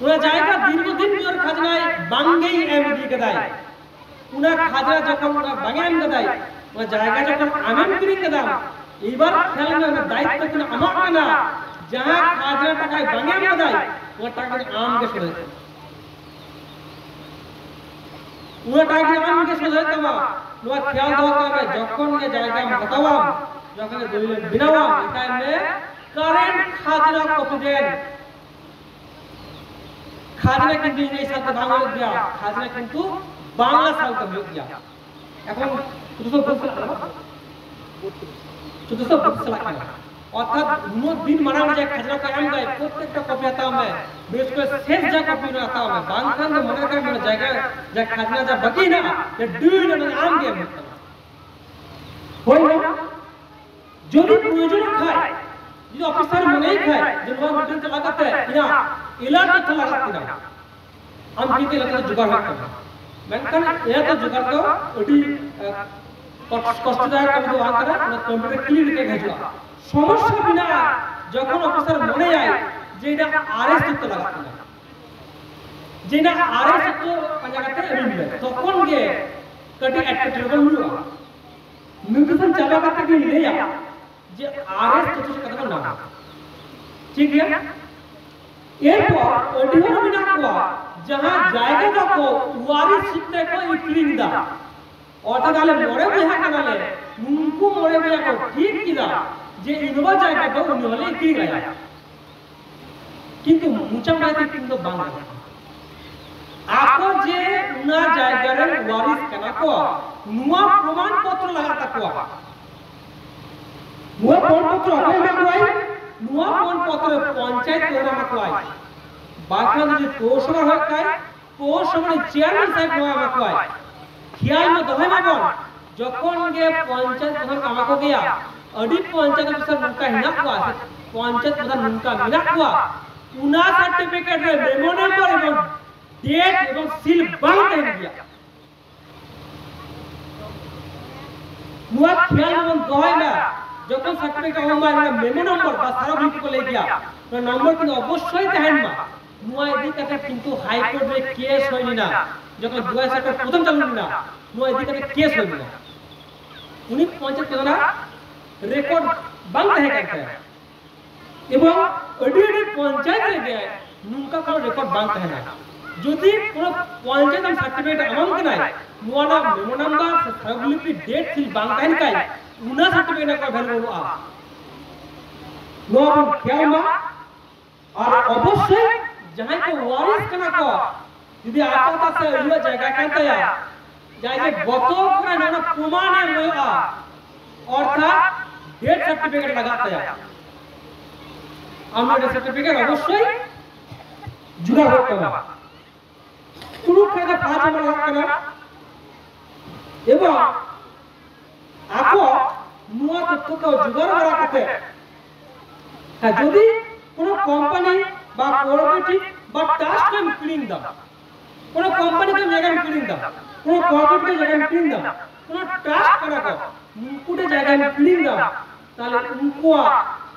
ᱚᱱᱟ ᱡᱟᱭᱜᱟ ᱫᱤᱨᱜᱷᱚ ᱫᱤᱱ ᱡᱳᱨ ᱠᱷᱟᱡᱽᱱᱟᱭ ᱵᱟᱝ ᱜᱮᱭ ᱮᱢ ᱤᱫᱤ ᱠᱟᱫᱟᱭ᱾ ᱚᱱᱟ ᱠᱷᱟᱡᱽᱱᱟ ᱡᱚᱠᱷᱚᱱ ᱚᱱᱟ ᱵᱟᱝ ᱮ ᱮᱢ ᱠᱟᱫᱟᱭ, ᱚᱱᱟ ᱡᱟᱭᱜᱟ ᱡᱚᱠᱷᱚᱱ ᱟᱢᱮᱢ ᱠᱤᱨᱤᱧ ᱠᱟᱫᱟᱢ, ᱮᱵᱟᱨ ᱠᱷᱮᱭᱟᱞ ᱢᱮ, ᱚᱱᱟ ᱫᱟᱭᱤᱛᱛᱚ ᱠᱤᱱ ᱟᱢᱟᱜ ᱠᱟᱱᱟ᱾ ᱡᱟᱦᱟᱸ ᱠᱷᱟᱡᱽᱱᱟ ᱴᱟᱠᱟᱭ ᱵᱟᱝ ᱮ ᱮᱢ ᱠᱟᱫᱟᱭ, ᱚᱱᱟ ᱴᱟᱠᱟ ᱠᱤᱱ ᱟᱢ ᱜᱮ ᱥᱚᱫᱚᱨ ᱦᱩᱭᱩᱜ ᱛᱟᱢᱟ᱾ ᱚᱱᱟ ᱴᱟᱠᱟ ᱠᱤᱱ ᱟᱢ ᱜᱮ ᱥᱚᱫᱚᱨ ᱦᱩᱭᱩᱜ ᱛᱟᱢᱟ᱾ ᱱᱚᱣᱟ ᱠᱷᱮᱭᱟᱞ ᱫᱚᱦᱚ ᱠᱟᱜ ᱢᱮ, ᱡᱚᱠᱷᱚᱱ ᱜᱮ ᱡᱟᱭᱜᱟᱢ ᱦᱟᱛᱟᱣᱟᱢ, ᱡᱚᱠᱷᱚᱱ ᱜᱮ ᱫᱚᱞᱤᱞᱮᱢ ᱵᱮᱱᱟᱣᱟᱢ, ᱢᱮᱛᱟᱭ ᱢᱮ, current ᱠᱷᱟᱡᱽᱱᱟ copy ᱫᱮᱱ᱾ ᱠᱷᱟᱡᱽᱱᱟ ᱠᱤᱱᱛᱩ ᱤᱝᱨᱮᱡᱤ ᱥᱟᱞᱛᱮ ᱵᱟᱝ ᱦᱩᱭᱩᱜ ᱜᱮᱭᱟ, ᱠᱷᱟᱡᱽᱱᱟ ᱠᱤᱱᱛᱩ ᱵᱟᱝᱞᱟ ᱥᱟᱞᱛᱮ ᱦᱩᱭᱩᱜ ᱜᱮᱭᱟ᱾ ᱮᱠᱷᱚᱱ ᱪᱳᱫᱽᱫᱳᱥᱚ ᱵᱚᱛᱨᱤᱥ ᱥᱟᱞ ᱠᱟᱱᱟ, ᱪᱳᱫᱽᱫᱳᱥᱚ ᱵᱚᱛᱨᱤᱥ ᱥᱟᱞ ᱠᱟᱱᱟ᱾ ᱚᱨᱛᱷᱟᱛ ᱩᱱᱟᱹᱜ ᱫᱤᱱ ᱢᱟᱲᱟᱝ ᱡᱟᱦᱟᱸ ᱠᱷᱟᱡᱽᱱᱟ ᱠᱚ ᱮᱢ ᱞᱮᱫ, ᱯᱨᱚᱛᱛᱮᱠᱴᱟ ᱠᱚᱯᱤ ᱦᱟᱛᱟᱣ ᱢᱮ, ᱵᱤᱥᱮᱥ ᱠᱚᱨᱮ ᱥᱮᱥ ᱡᱟᱦᱟᱸ ᱠᱚᱯᱤ ᱚᱱᱟ ᱦᱟᱛᱟᱣ ᱢᱮ, ᱵᱟᱝᱠᱷᱟᱱ ᱫᱚ ᱢᱚᱱᱮ ᱨᱟᱠᱟᱵ ᱢᱮ, ᱡᱟᱭᱜᱟ ᱡᱟᱦᱟᱸ ᱠᱷᱟᱡᱽᱱᱟ ᱡᱟᱦᱟᱸ ᱵᱟᱹᱠᱤ ᱦᱮᱱᱟᱜᱼᱟ, ᱡᱟᱦᱟᱸ due ᱦᱮᱱᱟᱜᱼᱟ, ᱚᱱᱟ ᱟᱢ ᱜᱮ ᱮᱢ ᱦᱩᱭᱩᱜ ᱛᱟᱢᱟ᱾ ᱦᱳᱭ ᱱᱟ? ᱡᱩᱫᱤ ᱯᱨᱚᱭᱳᱡᱚᱱ ᱠᱷᱟᱡ, ᱡᱩᱫᱤ ᱚᱯᱷᱤᱥᱟᱨ ᱢᱚᱱᱮᱭ ᱠᱷᱟᱡ ᱡᱮ ᱱᱚᱣᱟ ᱢᱤᱴᱤᱝ ᱪᱟᱞᱟᱣ ᱠᱟᱛᱮ ᱤᱧᱟᱹᱜ ᱮᱞᱟᱨᱴ ᱠᱟᱛᱷᱟ ᱞᱟᱜᱟᱜ ᱛᱤᱧᱟ, ᱟᱢ ᱠᱤᱱᱛᱩ ᱮᱞᱟᱨᱴ ᱠᱟᱛᱮ ᱡᱚᱜᱟᱲ ᱦᱩᱭᱩᱜ ᱛᱟᱢᱟ᱾ ᱢᱮᱱᱠᱷᱟᱱ ᱮᱞᱟᱨᱴ ᱠᱟᱛᱮ ᱡᱚᱜᱟᱲ ᱫᱚ ᱟᱹᱰᱤ, ᱮ, ᱠᱚᱥ-, ᱠᱚᱥᱴᱚᱫᱟᱭᱚᱠ ᱠᱟᱹᱢᱤ ᱫᱚ ᱵᱟᱝ ᱠᱟᱱᱟ, ᱚᱱᱟ ᱠᱚᱢᱯᱤᱭᱩᱴᱟᱨ ᱠᱞᱤᱠ ᱞᱮᱠᱷᱟᱱ ᱦᱤᱡᱩᱜᱼᱟ᱾ ᱥᱚᱢᱚᱥᱥᱟ ᱢᱮᱱᱟᱜᱼᱟ ᱡᱚᱠᱷᱚᱱ ᱚᱯᱷᱤᱥᱟᱨ ᱢᱚᱱᱮᱭᱟᱭ ᱡᱮ ᱤᱧᱟᱹᱜ ᱟᱨᱮᱥ ᱡᱩᱛᱟᱹ ᱞᱟᱜᱟᱜ ᱛᱤᱧᱟ, ᱡᱮ ᱤᱧᱟᱹᱜ ᱟᱨᱮᱥ ᱡᱩᱛᱟᱹ ᱯᱟᱸᱡᱟ ᱠᱟᱛᱮ ᱟᱹᱜᱩᱭ ᱢᱮ, ᱛᱚᱠᱷᱚᱱ ᱜᱮ ᱠᱟᱹᱴᱤᱡ ᱮᱴᱠᱮᱴᱚᱬᱮ ᱵᱚᱱ ᱧᱩᱨᱩᱜᱼᱟ᱾ ᱱᱩᱠᱩ ᱴᱷᱮᱱ ᱪᱟᱞᱟᱣ ᱠᱟᱛᱮ ᱜᱤᱧ ᱞᱟᱹᱭᱟ ᱡᱮ ᱟᱨᱮᱥ ᱡᱩᱛᱟᱹ ᱪᱮᱫ ᱠᱟᱛᱮ ᱵᱚᱱ ᱧᱟᱢᱟ᱾ ᱴᱷᱤᱠ ᱜᱮᱭᱟ? ᱮᱨᱯᱚᱨ ᱟᱹᱰᱤ ᱦᱚᱲ ᱢᱮᱱᱟᱜ ᱠᱚᱣᱟ ᱡᱟᱦᱟᱸ ᱡᱟᱭᱜᱟ ᱫᱚᱠᱚ ᱣᱟᱨᱤᱥ ᱥᱩᱛᱨᱮ ᱠᱚ ᱟᱹᱠᱷᱨᱤᱧ ᱮᱫᱟ᱾ ᱚᱨᱛᱷᱟᱛ ᱟᱞᱮ ᱢᱚᱬᱮ ᱵᱚᱭᱦᱟ ᱠᱟᱱᱟᱞᱮ, ᱱᱩᱠᱩ ᱢᱚᱬᱮ ᱵᱚᱭᱦᱟ ᱠᱚ ᱴᱷᱤᱠ ᱠᱮᱫᱟ ᱡᱮ ᱤᱧ ᱵᱟᱵᱟ ᱡᱟᱭᱜᱟ ᱫᱚ ᱩᱱᱤ ᱦᱚᱸᱞᱮ ᱟᱹᱠᱷᱨᱤᱧ ᱟᱭᱟ᱾ ᱠᱤᱱᱛᱩ ᱢᱚᱪᱟ ᱢᱚᱪᱟ ᱛᱮ ᱟᱹᱠᱷᱨᱤᱧ ᱫᱚ ᱵᱟᱝ ᱜᱟᱱᱚᱜᱼᱟ᱾ ᱟᱠᱚ ᱡᱮ ᱚᱱᱟ ᱡᱟᱭᱜᱟ ᱨᱮᱱ ᱣᱟᱨᱤᱥ ᱠᱟᱱᱟ ᱠᱚ, ᱱᱚᱣᱟ ᱯᱨᱚᱢᱟᱱ ᱯᱚᱛᱨᱚ ᱞᱟᱜᱟᱜ ᱛᱟᱠᱚᱣᱟ᱾ ᱱᱚᱣᱟ ᱯᱨᱚᱢᱟᱱ ᱯᱚᱛᱨᱚ ᱚᱠᱚᱭ ᱮᱢᱟ ᱠᱚᱣᱟᱭ? ᱱᱚᱣᱟ ᱯᱨᱚᱢᱟᱱ ᱯᱚᱛᱨᱚ ᱯᱚᱧᱪᱟᱭᱮᱛ ᱯᱨᱚᱫᱷᱟᱱ ᱮᱢᱟ ᱠᱚᱣᱟᱭ᱾ ᱵᱟᱝᱠᱷᱟᱱ ᱡᱩᱫᱤ ᱯᱳᱣᱨᱚᱥᱚᱵᱷᱟ ᱦᱩᱭᱩᱜ ᱠᱷᱟᱡ, ᱯᱳᱣᱨᱚᱥᱚᱵᱷᱟ ᱨᱮᱱ ᱪᱮᱭᱟᱨᱢᱮᱱ ᱥᱟᱦᱮᱵ ᱱᱚᱣᱟ ᱮᱢᱟ ᱠᱚᱣᱟᱭ᱾ ᱠᱷᱮᱭᱟᱞ ᱢᱟ ᱫᱚᱦᱚᱭ ᱢᱟᱵᱚᱱ, ᱡᱚᱠᱷᱚᱱ ᱜᱮ ᱯᱚᱧᱪᱟᱭᱮᱛ ᱯᱨᱚᱫᱷᱟᱱ ᱠᱚ ᱮᱢᱟ ᱠᱚ ᱜᱮᱭᱟ, ᱟᱹᱰᱤ ᱯᱚᱧᱪᱟᱭᱮᱛ ᱚᱯᱷᱤᱥᱟᱨ ᱱᱚᱝᱠᱟ ᱦᱮᱱᱟᱜ ᱠᱚᱣᱟ, ᱥᱮ ᱯᱚᱧᱪᱟᱭᱮᱛ ᱯᱨᱚᱫᱷᱟᱱ ᱱᱚᱝᱠᱟ ᱢᱮᱱᱟᱜ ᱠᱚᱣᱟ, ᱚᱱᱟ ᱥᱟᱨᱴᱤᱯᱷᱤᱠᱮᱴ ᱨᱮ ᱢᱮᱢᱳ ᱱᱟᱢᱵᱟᱨ ᱮᱵᱚᱝ ᱰᱮᱴ ᱮᱵᱚᱝ ᱥᱤᱞ ᱵᱟᱝ ᱛᱟᱦᱮᱱ ᱜᱮᱭᱟ᱾ ᱱᱚᱣᱟ ᱠᱷᱮᱭᱟᱞ ᱵᱚᱱ ᱫᱚᱦᱚᱭ ᱢᱟ, ᱡᱚᱠᱷᱚᱱ ᱥᱟᱨᱴᱤᱯᱷᱤᱠᱮᱴ ᱮᱢᱚᱜ ᱢᱟ, ᱚᱱᱟ ᱢᱮᱢᱳ ᱱᱟᱢᱵᱟᱨ ᱵᱟ ᱥᱟᱨᱚ ᱵᱤᱞᱤᱯᱤ ᱠᱚ ᱞᱟᱹᱭ ᱜᱮᱭᱟ, ᱚᱱᱟ ᱱᱚᱢᱵᱚᱨ ᱠᱤᱱᱛᱩ ᱚᱵᱚᱥᱥᱳᱭ ᱛᱟᱦᱮᱱ ᱢᱟ᱾ ᱱᱚᱣᱟ ᱤᱫᱤ ᱠᱟᱛᱮ ᱠᱤᱱᱛᱩ ᱦᱟᱭ ᱠᱳᱨᱴ ᱨᱮ ᱠᱮᱥ ᱦᱩᱭ ᱞᱮᱱᱟ, ᱡᱚᱠᱷᱚᱱ ᱫᱩ ᱦᱟᱡᱟᱨ ᱥᱟᱛᱮᱨᱚ ᱯᱨᱚᱛᱷᱚᱢ ᱪᱟᱹᱞᱩ ᱞᱮᱱᱟ, ᱱᱚᱣᱟ ᱤᱫᱤ ᱠᱟᱛᱮ ᱠᱮᱥ ᱦᱩᱭ ᱞᱮᱱᱟ᱾ ᱩᱱᱤ ᱯᱚᱧᱪᱟᱭᱮᱛ ᱯᱨᱚᱫᱷᱟᱱᱟᱜ ᱨᱮᱠᱚᱨᱰ ᱵᱟᱝ ᱛᱟᱦᱮᱸ ᱠᱟᱱ ᱛᱟᱭᱟ᱾ ᱮᱵᱚᱝ ᱟᱹᱰᱤ ᱟᱹᱰᱤ ᱯᱚᱧᱪᱟᱭᱮᱛ ᱨᱮᱜᱮ ᱱᱚᱝᱠᱟ ᱠᱳᱱᱳ ᱨᱮᱠᱚᱨᱰ ᱵᱟᱝ ᱛᱟᱦᱮᱱᱟ᱾ ᱡᱩᱫᱤ ᱠᱳᱱᱳ ᱯᱚᱧᱪᱟᱭᱮᱛ ᱟᱢ ᱥᱟᱨᱴᱤᱯᱷᱤᱠᱮᱴ ᱮᱢᱟᱢ ᱠᱟᱱᱟᱭ, ᱱᱚᱣᱟ ᱨᱮᱱᱟᱜ ᱢᱮᱢᱳ ᱱᱟᱢᱵᱟᱨ ᱥᱮ ᱥᱟᱨᱚ ᱵᱤᱞᱤᱯᱤ ᱰᱮᱴ ᱥᱤᱞ ᱵᱟᱝ ᱛᱟᱦᱮᱱ ᱠᱷᱟᱱ, ᱚᱱᱟ ᱥᱟᱨᱴᱤᱯᱷᱤᱠᱮᱴ ᱨᱮᱱᱟᱜ ᱠᱳᱱᱳ ᱵᱷᱮᱞᱩ ᱵᱟᱹᱱᱩᱜᱼᱟ᱾ ᱱᱚᱣᱟ ᱵᱚᱱ ᱠᱷᱮᱭᱟᱞ ᱢᱟ᱾ ᱟᱨ ᱚᱵᱚᱥᱥᱳᱭ ᱡᱟᱦᱟᱸᱭ ᱠᱚ ᱣᱟᱨᱤᱥ ᱠᱟᱱᱟ ᱠᱚ, ᱡᱩᱫᱤ ᱟᱯᱟᱛ ᱥᱮ ᱟᱭᱳᱣᱟᱜ ᱡᱟᱭᱜᱟ ᱠᱟᱱ ᱛᱟᱭᱟ, ᱡᱟᱦᱟᱸᱭ ᱡᱮ ᱜᱚᱛᱚ ᱠᱟᱱᱟ, ᱚᱱᱟ ᱯᱨᱚᱢᱟᱱ ᱮᱢ ᱦᱩᱭᱩᱜᱼᱟ, ᱚᱨᱛᱷᱟᱛ ᱰᱮᱛᱷ ᱥᱟᱨᱴᱤᱯᱷᱤᱠᱮᱴ ᱞᱟᱜᱟᱜ ᱛᱟᱭᱟ᱾ ᱟᱢ ᱚᱱᱟ ᱰᱮᱛᱷ ᱥᱟᱨᱴᱤᱯᱷᱤᱠᱮᱴ ᱚᱵᱚᱥᱥᱳᱭ ᱡᱚᱜᱟᱲ ᱦᱩᱭᱩᱜ ᱛᱟᱢᱟ᱾ ᱛᱩᱲᱩᱠ ᱠᱷᱟᱡ ᱫᱚ ᱯᱟᱸᱪ ᱮᱢ ᱞᱟᱜᱟᱜ ᱠᱟᱱᱟ᱾ ᱮᱵᱚᱝ ᱟᱠᱚ ᱱᱚᱣᱟ ᱛᱚᱛᱛᱷᱚ ᱠᱚ ᱡᱚᱜᱟᱲ ᱵᱟᱲᱟ ᱠᱟᱛᱮ, ᱦᱮᱸ, ᱡᱩᱫᱤ ᱠᱳᱱᱳ ᱠᱳᱢᱯᱟᱱᱤ ᱵᱟ ᱠᱳᱚᱯᱟᱨᱮᱴᱤᱵᱷ ᱵᱟ ᱴᱨᱟᱥᱴ ᱮᱢ ᱠᱤᱨᱤᱧ ᱫᱟ, ᱠᱳᱱᱳ ᱠᱳᱢᱯᱟᱱᱤ ᱠᱷᱚᱱ ᱡᱟᱭᱜᱟᱢ ᱠᱤᱨᱤᱧ ᱫᱟ, ᱠᱳᱱᱳ ᱠᱳᱯᱟᱨᱮᱴᱤᱵᱷ ᱡᱟᱭᱜᱟᱢ ᱠᱤᱨᱤᱧ ᱫᱟ, ᱠᱳᱱᱳ ᱴᱨᱟᱥᱴ ᱠᱟᱱᱟ ᱠᱚ, ᱩᱱᱠᱩ ᱴᱷᱮᱱ ᱡᱟᱭᱜᱟᱢ ᱠᱤᱨᱤᱧ ᱫᱟ, ᱛᱟᱦᱞᱮ ᱩᱱᱠᱩᱣᱟᱜ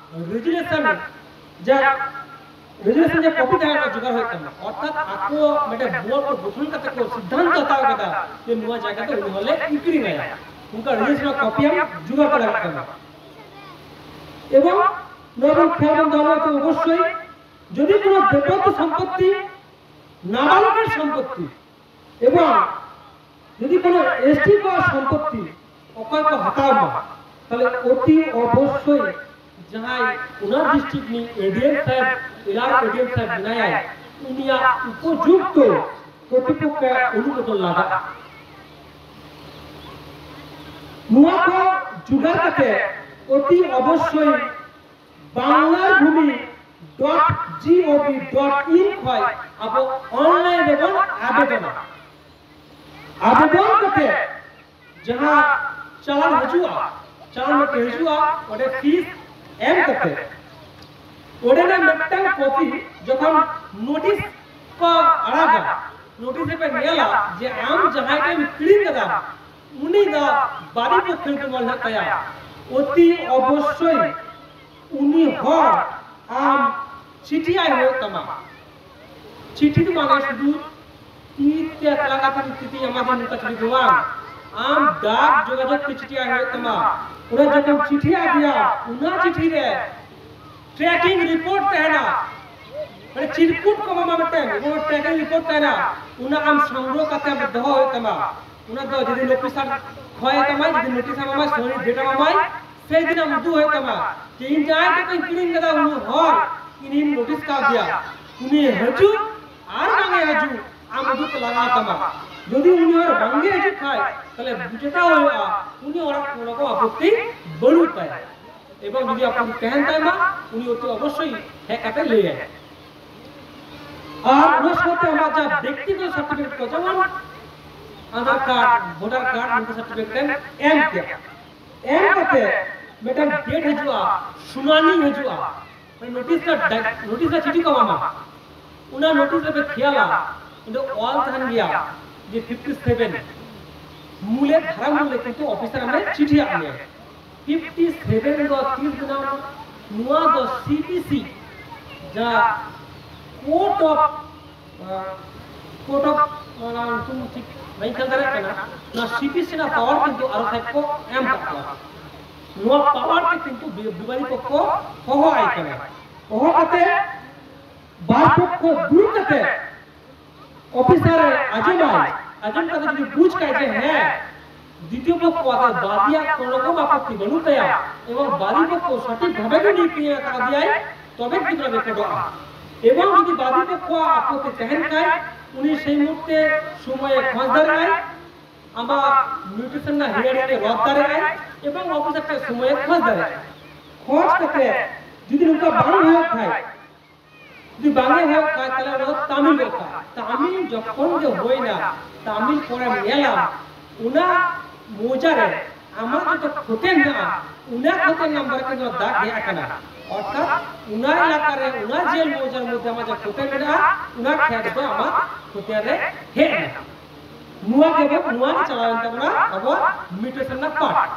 ᱨᱮᱡᱩᱞᱮᱥᱚᱱ ᱡᱟ ᱨᱮᱡᱩᱞᱮᱥᱚᱱ ᱡᱟ ᱠᱚᱯᱤ ᱛᱟᱦᱮᱸ ᱠᱟᱱᱟ, ᱡᱚᱜᱟᱲ ᱦᱩᱭᱩᱜ ᱛᱟᱢᱟ᱾ ᱚᱨᱛᱷᱟᱛ ᱟᱠᱚ ᱢᱤᱫᱴᱮᱱ ᱵᱳᱨᱰ ᱠᱚ ᱜᱚᱴᱷᱚᱱ ᱠᱟᱛᱮ ᱠᱚ ᱥᱤᱫᱽᱫᱷᱟᱱᱛᱚ ᱦᱟᱛᱟᱣ ᱠᱟᱫᱟ ᱡᱮ ᱱᱚᱣᱟ ᱡᱟᱭᱜᱟ ᱫᱚ ᱩᱱᱤ ᱦᱚᱲ ᱞᱮ ᱠᱤᱨᱤᱧ ᱟᱭᱟ᱾ ᱩᱱᱠᱩᱣᱟᱜ ᱨᱮᱡᱩᱞᱮᱥᱚᱱ ᱨᱮᱱᱟᱜ ᱠᱚᱯᱤ ᱟᱢ ᱡᱚᱜᱟᱲ ᱠᱟᱜ ᱞᱟᱜᱟᱜ ᱛᱟᱢᱟ᱾ ᱮᱵᱚᱝ ᱱᱚᱣᱟ ᱵᱚᱱ ᱠᱷᱮᱭᱟᱞ ᱵᱚᱱ ᱫᱚᱦᱚ ᱞᱮᱠᱷᱟᱱ ᱚᱵᱚᱥᱥᱳᱭ ᱡᱩᱫᱤ ᱠᱳᱱᱳ ᱫᱮᱯᱚᱫᱚᱛᱛᱚ ᱥᱚᱢᱯᱚᱛᱛᱤ, ᱱᱟᱵᱟᱞᱚᱠᱮᱨ ᱥᱚᱢᱯᱚᱛᱛᱤ ᱮᱵᱚᱝ ᱡᱩᱫᱤ ᱠᱳᱱᱳ ᱮᱥᱴᱤ ᱠᱚᱣᱟᱜ ᱥᱚᱢᱯᱚᱛᱛᱤ ᱚᱠᱚᱭ ᱠᱚ ᱦᱟᱛᱟᱣ ᱢᱟ, ᱛᱟᱦᱞᱮ ᱚᱛᱤ ᱚᱵᱚᱥᱥᱳᱭ ᱡᱟᱦᱟᱸᱭ ᱚᱱᱟ ᱰᱤᱥᱴᱨᱤᱠᱴ ᱨᱤᱱᱤᱡ ᱮᱰᱤᱮᱢ ᱥᱟᱦᱮᱵ, ᱮᱞᱟᱨ ᱮᱰᱤᱮᱢ ᱥᱟᱦᱮᱵ ᱢᱮᱱᱟᱭᱟᱭ, ᱩᱱᱤᱭᱟᱜ ᱩᱯᱚᱡᱩᱠᱛᱚ ᱠᱚᱨᱛᱨᱤᱯᱚᱠᱠᱷᱚ ᱚᱱᱩᱢᱳᱫᱚᱱ ᱞᱟᱜᱟᱜᱼᱟ᱾ ᱱᱚᱣᱟ ᱠᱚ ᱡᱚᱜᱟᱲ ᱠᱟᱛᱮ ᱚᱛᱤ ᱚᱵᱚᱥᱥᱳᱭ Bangla bhumi dot G O V dot in ᱠᱷᱚᱱ ᱟᱵᱚ ᱚᱱᱞᱟᱭᱤᱱ ᱨᱮᱵᱚᱱ ᱟᱵᱮᱫᱚᱱᱟ᱾ ᱟᱵᱮᱫᱚᱱ ᱠᱟᱛᱮ ᱡᱟᱦᱟᱸ ᱪᱟᱞᱟᱱ ᱦᱤᱡᱩᱜᱼᱟ, ᱪᱟᱞᱟᱱ ᱢᱤᱫᱴᱮᱱ ᱦᱤᱡᱩᱜᱼᱟ, ᱚᱸᱰᱮ ᱯᱷᱤᱥ ᱮᱢ ᱠᱟᱛᱮ ᱚᱸᱰᱮᱱᱟᱜ ᱢᱤᱫᱴᱟᱝ ᱠᱚᱯᱤ ᱡᱚᱠᱷᱚᱱ ᱱᱳᱴᱤᱥ ᱠᱚ ᱟᱲᱟᱜᱟ, ᱱᱳᱴᱤᱥ ᱨᱮᱯᱮ ᱧᱮᱞᱟ ᱡᱮ ᱟᱢ ᱡᱟᱦᱟᱸᱭ ᱴᱷᱮᱱ ᱠᱤᱨᱤᱧ ᱠᱟᱫᱟ, ᱩᱱᱤ ᱫᱚ ᱵᱟᱹᱲᱤᱡ ᱯᱚᱠᱠᱷᱮ ᱧᱩᱛᱩᱢ ᱚᱞ ᱦᱩᱭᱩᱜ ᱛᱟᱭᱟ᱾ ᱚᱛᱤ ᱚᱵᱚᱥᱥᱳᱭ ᱩᱱᱤ ᱦᱚᱲ ᱟᱢ ᱪᱤᱴᱷᱤ ᱟᱭ ᱦᱩᱭᱩᱜ ᱛᱟᱢᱟ᱾ ᱪᱤᱴᱷᱤ ᱫᱚ ᱢᱟᱱᱮ ᱥᱩᱫᱷᱩ ᱛᱤ ᱛᱮ ᱮᱠᱞᱟ ᱠᱟᱛᱮ ᱛᱤ ᱛᱮ ᱮᱢᱟ ᱫᱮ ᱱᱚᱝᱠᱟ ᱪᱤᱴᱷᱤ ᱫᱚ ᱵᱟᱝ, ᱟᱢ ᱰᱟᱠ ᱡᱳᱜᱟᱡᱳᱜ ᱛᱮ ᱪᱤᱴᱷᱤ ᱟᱭ ᱦᱩᱭᱩᱜ ᱛᱟᱢᱟ᱾ ᱚᱱᱟ ᱡᱚᱠᱷᱚᱱ ᱪᱤᱴᱷᱤ ᱟᱫᱮᱭᱟ, ᱚᱱᱟ ᱪᱤᱴᱷᱤ ᱨᱮ ᱴᱨᱮᱠᱤᱝ ᱨᱤᱯᱳᱨᱴ ᱛᱟᱦᱮᱱᱟ, ᱢᱟᱱᱮ ᱪᱤᱨᱠᱩᱴ ᱠᱚ ᱮᱢᱟᱢᱟ ᱢᱤᱫᱴᱮᱱ, ᱚᱱᱟ ᱴᱨᱮᱠᱤᱝ ᱨᱤᱯᱳᱨᱴ ᱛᱟᱦᱮᱱᱟ, ᱚᱱᱟ ᱟᱢ ᱥᱚᱝᱜᱨᱚᱦᱚ ᱠᱟᱛᱮ ᱟᱢ ᱫᱚᱦᱚ ᱦᱩᱭᱩᱜ ᱛᱟᱢᱟ᱾ ᱚᱱᱟ ᱫᱚ ᱡᱩᱫᱤ ᱚᱯᱷᱤᱥᱟᱨ ᱠᱷᱚᱭ ᱛᱟᱢᱟᱭ, ᱡᱩᱫᱤ ᱱᱳᱴᱤᱥ ᱮᱢᱟᱢᱟᱭ, ᱥᱚᱨᱤ ᱰᱮᱴ ᱮᱢᱟᱢᱟᱭ, ᱥᱮᱭ ᱫᱤᱱ ᱟᱢ ᱩᱫᱩᱜ ᱦᱩᱭᱩᱜ ᱛᱟᱢᱟ ᱡᱮ ᱤᱧ ᱡᱟᱦᱟᱸᱭ ᱴᱷᱮᱱ ᱠᱷᱚᱱ ᱠᱤᱨᱤᱧ ᱠᱟᱫᱟ, ᱩᱱᱤ ᱦᱚᱲ ᱤᱧᱤᱧ ᱱᱳᱴᱤᱥ ᱠᱟᱣᱫᱮᱭᱟ, ᱩᱱᱤ ᱦᱤᱡᱩᱜ ᱟᱨ ᱵᱟᱝ ᱮ ᱦᱤᱡᱩᱜ, ᱟᱢ ᱩᱫᱩᱜ ᱛᱮ ᱞᱟᱜᱟᱣ ᱛᱟᱢᱟ᱾ ᱡᱩᱫᱤ ᱩᱱᱤ ᱦᱚᱲ ᱵᱟᱝ ᱜᱮ ᱦᱤᱡᱩᱜ ᱠᱷᱟᱡ, ᱛᱟᱦᱞᱮ ᱵᱩᱡᱷᱟᱹᱣ ᱦᱩᱭᱩᱜᱼᱟ ᱩᱱᱤ ᱦᱚᱲᱟᱜ ᱠᱳᱱᱳ ᱨᱚᱠᱚᱢ ᱟᱯᱚᱛᱛᱤ ᱵᱟᱹᱱᱩᱜ ᱛᱟᱭᱟ᱾ ᱮᱵᱚᱝ ᱡᱩᱫᱤ ᱟᱯᱚᱛᱛᱤ ᱛᱟᱦᱮᱱ ᱛᱟᱭ ᱢᱟ, ᱩᱱᱤ ᱚᱛᱤ ᱚᱵᱚᱥᱥᱳᱭ ᱦᱮᱡ ᱠᱟᱛᱮ ᱞᱟᱹᱭᱟᱭ᱾ ᱟᱨ ᱚᱱᱟ ᱥᱟᱶᱛᱮ ᱟᱢᱟᱜ ᱡᱟᱦᱟᱸ ᱵᱮᱠᱛᱤᱜᱚᱛ ᱥᱟᱨᱴᱤᱯᱷᱤᱠᱮᱴ ᱠᱚ, ᱡᱮᱢᱚᱱ ᱟᱫᱷᱟᱨ ᱠᱟᱨᱰ, ᱵᱷᱳᱴᱟᱨ ᱠᱟᱨᱰ, ᱱᱚᱝᱠᱟ ᱥᱟᱨᱴᱤᱯᱷᱤᱠᱮᱴ ᱮᱢ ᱮᱢ ᱠᱮᱭᱟ᱾ ᱮᱢ ᱠᱟᱛᱮ ᱢᱤᱫᱴᱟᱝ ᱰᱮᱴ ᱦᱤᱡᱩᱜᱼᱟ, ᱥᱩᱱᱟᱹᱱᱤ ᱦᱤᱡᱩᱜᱼᱟ, ᱢᱟᱱᱮ ᱱᱳᱴᱤᱥ ᱨᱮ ᱰᱟ-, ᱱᱳᱴᱤᱥ ᱨᱮ ᱪᱤᱴᱷᱤ ᱠᱚ ᱮᱢᱟᱢᱟ᱾ ᱚᱱᱟ ᱱᱳᱴᱤᱥ ᱨᱮᱯᱮ ᱠᱷᱮᱭᱟᱞᱟ, ᱚᱸᱰᱮ ᱚᱞ ᱛᱟᱦᱮᱱ ᱜᱮᱭᱟ ᱡᱮ ᱯᱷᱤᱯᱴᱤ ᱥᱮᱵᱷᱮᱱ ᱢᱩᱞᱮ ᱫᱷᱟᱨᱟ ᱢᱩᱞᱮ ᱠᱤᱱᱛᱩ ᱚᱯᱷᱤᱥᱟᱨ ᱟᱢᱮ ᱪᱤᱴᱷᱤ ᱟᱫ ᱢᱮᱭᱟ᱾ ᱯᱷᱤᱯᱴᱤ ᱥᱮᱵᱷᱮᱱ ᱫᱚ ᱛᱤᱥ ᱵᱮᱱᱟᱣ ᱮᱱᱟ? ᱱᱚᱣᱟ ᱫᱚ ᱥᱤ ᱯᱤ ᱥᱤ, ᱡᱟ ᱠᱳᱰ ᱚᱯᱷ, ᱠᱳᱰ ᱚᱯᱷ, ᱚᱱᱟ ᱧᱩᱛᱩᱢ ᱴᱷᱤᱠ ᱵᱟᱹᱧ ᱠᱷᱮᱭᱟᱞ ᱫᱟᱲᱮᱭᱟᱜ ᱠᱟᱱᱟ, ᱱᱚᱣᱟ ᱥᱤ ᱯᱤ ᱥᱤ ᱨᱮᱱᱟᱜ ᱯᱟᱣᱟᱨ ᱠᱤᱱᱛᱩ ᱟᱨᱚ ᱥᱟᱦᱮᱵ ᱠᱚ ᱮᱢ ᱠᱟᱜ ᱠᱚᱣᱟ᱾ ᱱᱚᱣᱟ ᱯᱟᱣᱟᱨ ᱛᱮ ᱠᱤᱱᱛᱩ ᱵᱤ-, ᱵᱤᱵᱟᱫᱤ ᱯᱚᱠᱠᱷᱚ ᱦᱚᱦᱚ ᱟᱭ ᱠᱟᱱᱟ᱾ ᱦᱚᱦᱚ ᱠᱟᱛᱮ ᱵᱟᱨ ᱯᱚᱠᱠᱷᱚ ᱫᱩᱲᱩᱵ ᱠᱟᱛᱮ ᱚᱯᱷᱤᱥᱟᱨ ᱮ ᱟᱸᱡᱚᱢᱟᱭ, ᱟᱸᱡᱚᱢ ᱠᱟᱛᱮ ᱡᱩᱫᱤ ᱵᱩᱡᱽ ᱠᱟᱭ ᱡᱮ ᱦᱮᱸ, ᱫᱤᱛᱤᱭᱚ ᱯᱚᱠᱠᱷᱚ ᱟᱨ ᱵᱟᱫᱤᱭᱟᱜ ᱠᱳᱱᱳ ᱨᱚᱠᱚᱢ ᱟᱯᱚᱛᱛᱤ ᱵᱟᱹᱱᱩᱜ ᱛᱟᱭᱟ ᱮᱵᱚᱝ ᱵᱟᱫᱤ ᱯᱚᱠᱠᱷᱚ ᱥᱚᱴᱷᱤᱠ ᱵᱷᱟᱵᱮ ᱜᱮ ᱩᱱᱤ ᱠᱞᱤᱭᱟᱨ ᱟᱠᱟᱫᱮᱭᱟᱭ, ᱛᱚᱵᱮ ᱜᱤᱫᱽᱨᱟᱹ ᱨᱮᱠᱚᱨᱰᱚᱜᱼᱟ᱾ ᱮᱵᱚᱝ ᱡᱩᱫᱤ ᱵᱟᱫᱤ ᱯᱚᱠᱠᱷᱚᱣᱟᱜ ᱟᱯᱚᱛᱛᱤ ᱛᱟᱦᱮᱱ ᱠᱷᱟᱱ, ᱩᱱᱤ ᱥᱮᱭ ᱢᱩᱦᱩᱨᱛᱮ ᱥᱚᱢᱚᱭᱮ ᱠᱷᱚᱡᱽ ᱫᱟᱲᱮᱭᱟᱜᱼᱟᱭ, ᱟᱢᱟᱜ ᱢᱤᱭᱩᱴᱮᱥᱚᱱ ᱨᱮᱱᱟᱜ ᱦᱤᱭᱟᱨᱤᱝ ᱮ ᱨᱚᱫ ᱫᱟᱲᱮᱭᱟᱜᱼᱟᱭ ᱮᱵᱚᱝ ᱚᱯᱷᱤᱥᱟᱨ ᱴᱷᱮᱱ ᱥᱚᱢᱚᱭᱮ ᱠᱷᱚᱡᱽ ᱫᱟᱲᱮᱭᱟᱜᱼᱟᱭ᱾ ᱠᱷᱚᱡᱽ ᱠᱟᱛᱮ ᱡᱩᱫᱤ ᱱᱚᱝᱠᱟ ᱵᱟᱝ ᱦᱩᱭᱩᱜ ᱠᱷᱟᱱ, ᱡᱩᱫᱤ ᱵᱟᱝ ᱮ ᱦᱩᱭᱩᱜ ᱠᱷᱟᱱ, ᱛᱟᱦᱞᱮ ᱚᱱᱟ ᱫᱚ ᱛᱟᱢᱤᱞ ᱜᱚᱫ ᱠᱟᱜᱼᱟ᱾ ᱛᱟᱢᱤᱞ ᱡᱚᱠᱷᱚᱱ ᱜᱮ ᱦᱩᱭᱱᱟ, ᱛᱟᱢᱤᱞ ᱯᱚᱨᱮᱢ ᱧᱮᱞᱟ, ᱚᱱᱟ ᱢᱚᱣᱡᱟ ᱨᱮ ᱟᱢᱟᱜ ᱡᱚᱛᱚ ᱠᱷᱚᱛᱮ ᱢᱮᱱᱟᱜᱼᱟ, ᱚᱱᱟ ᱠᱷᱚᱛᱮ ᱱᱟᱢᱵᱟᱨ ᱨᱮ ᱱᱚᱣᱟ ᱫᱟᱜ ᱦᱮᱡ ᱟᱠᱟᱱᱟ᱾ ᱚᱨᱛᱷᱟᱛ ᱚᱱᱟ ᱮᱞᱟᱠᱟ ᱨᱮ, ᱚᱱᱟ ᱡᱮᱞ ᱢᱚᱣᱡᱟᱨ ᱢᱚᱫᱽᱫᱷᱮ ᱟᱢᱟᱜ ᱡᱟᱦᱟᱸ ᱠᱷᱚᱛᱮ ᱢᱮᱱᱟᱜᱼᱟ, ᱚᱱᱟ ᱠᱷᱮᱛ ᱫᱚ ᱟᱢᱟᱜ ᱠᱷᱚᱛᱮ ᱨᱮ ᱦᱮᱡ ᱮᱱᱟ᱾ ᱱᱚᱣᱟ ᱜᱮ ᱟᱵᱚ, ᱱᱚᱣᱟ ᱜᱮ ᱪᱟᱞᱟᱣᱮᱱ ᱛᱟᱵᱚᱱᱟ ᱟᱵᱚᱣᱟᱜ mutation ᱨᱮᱱᱟᱜ part᱾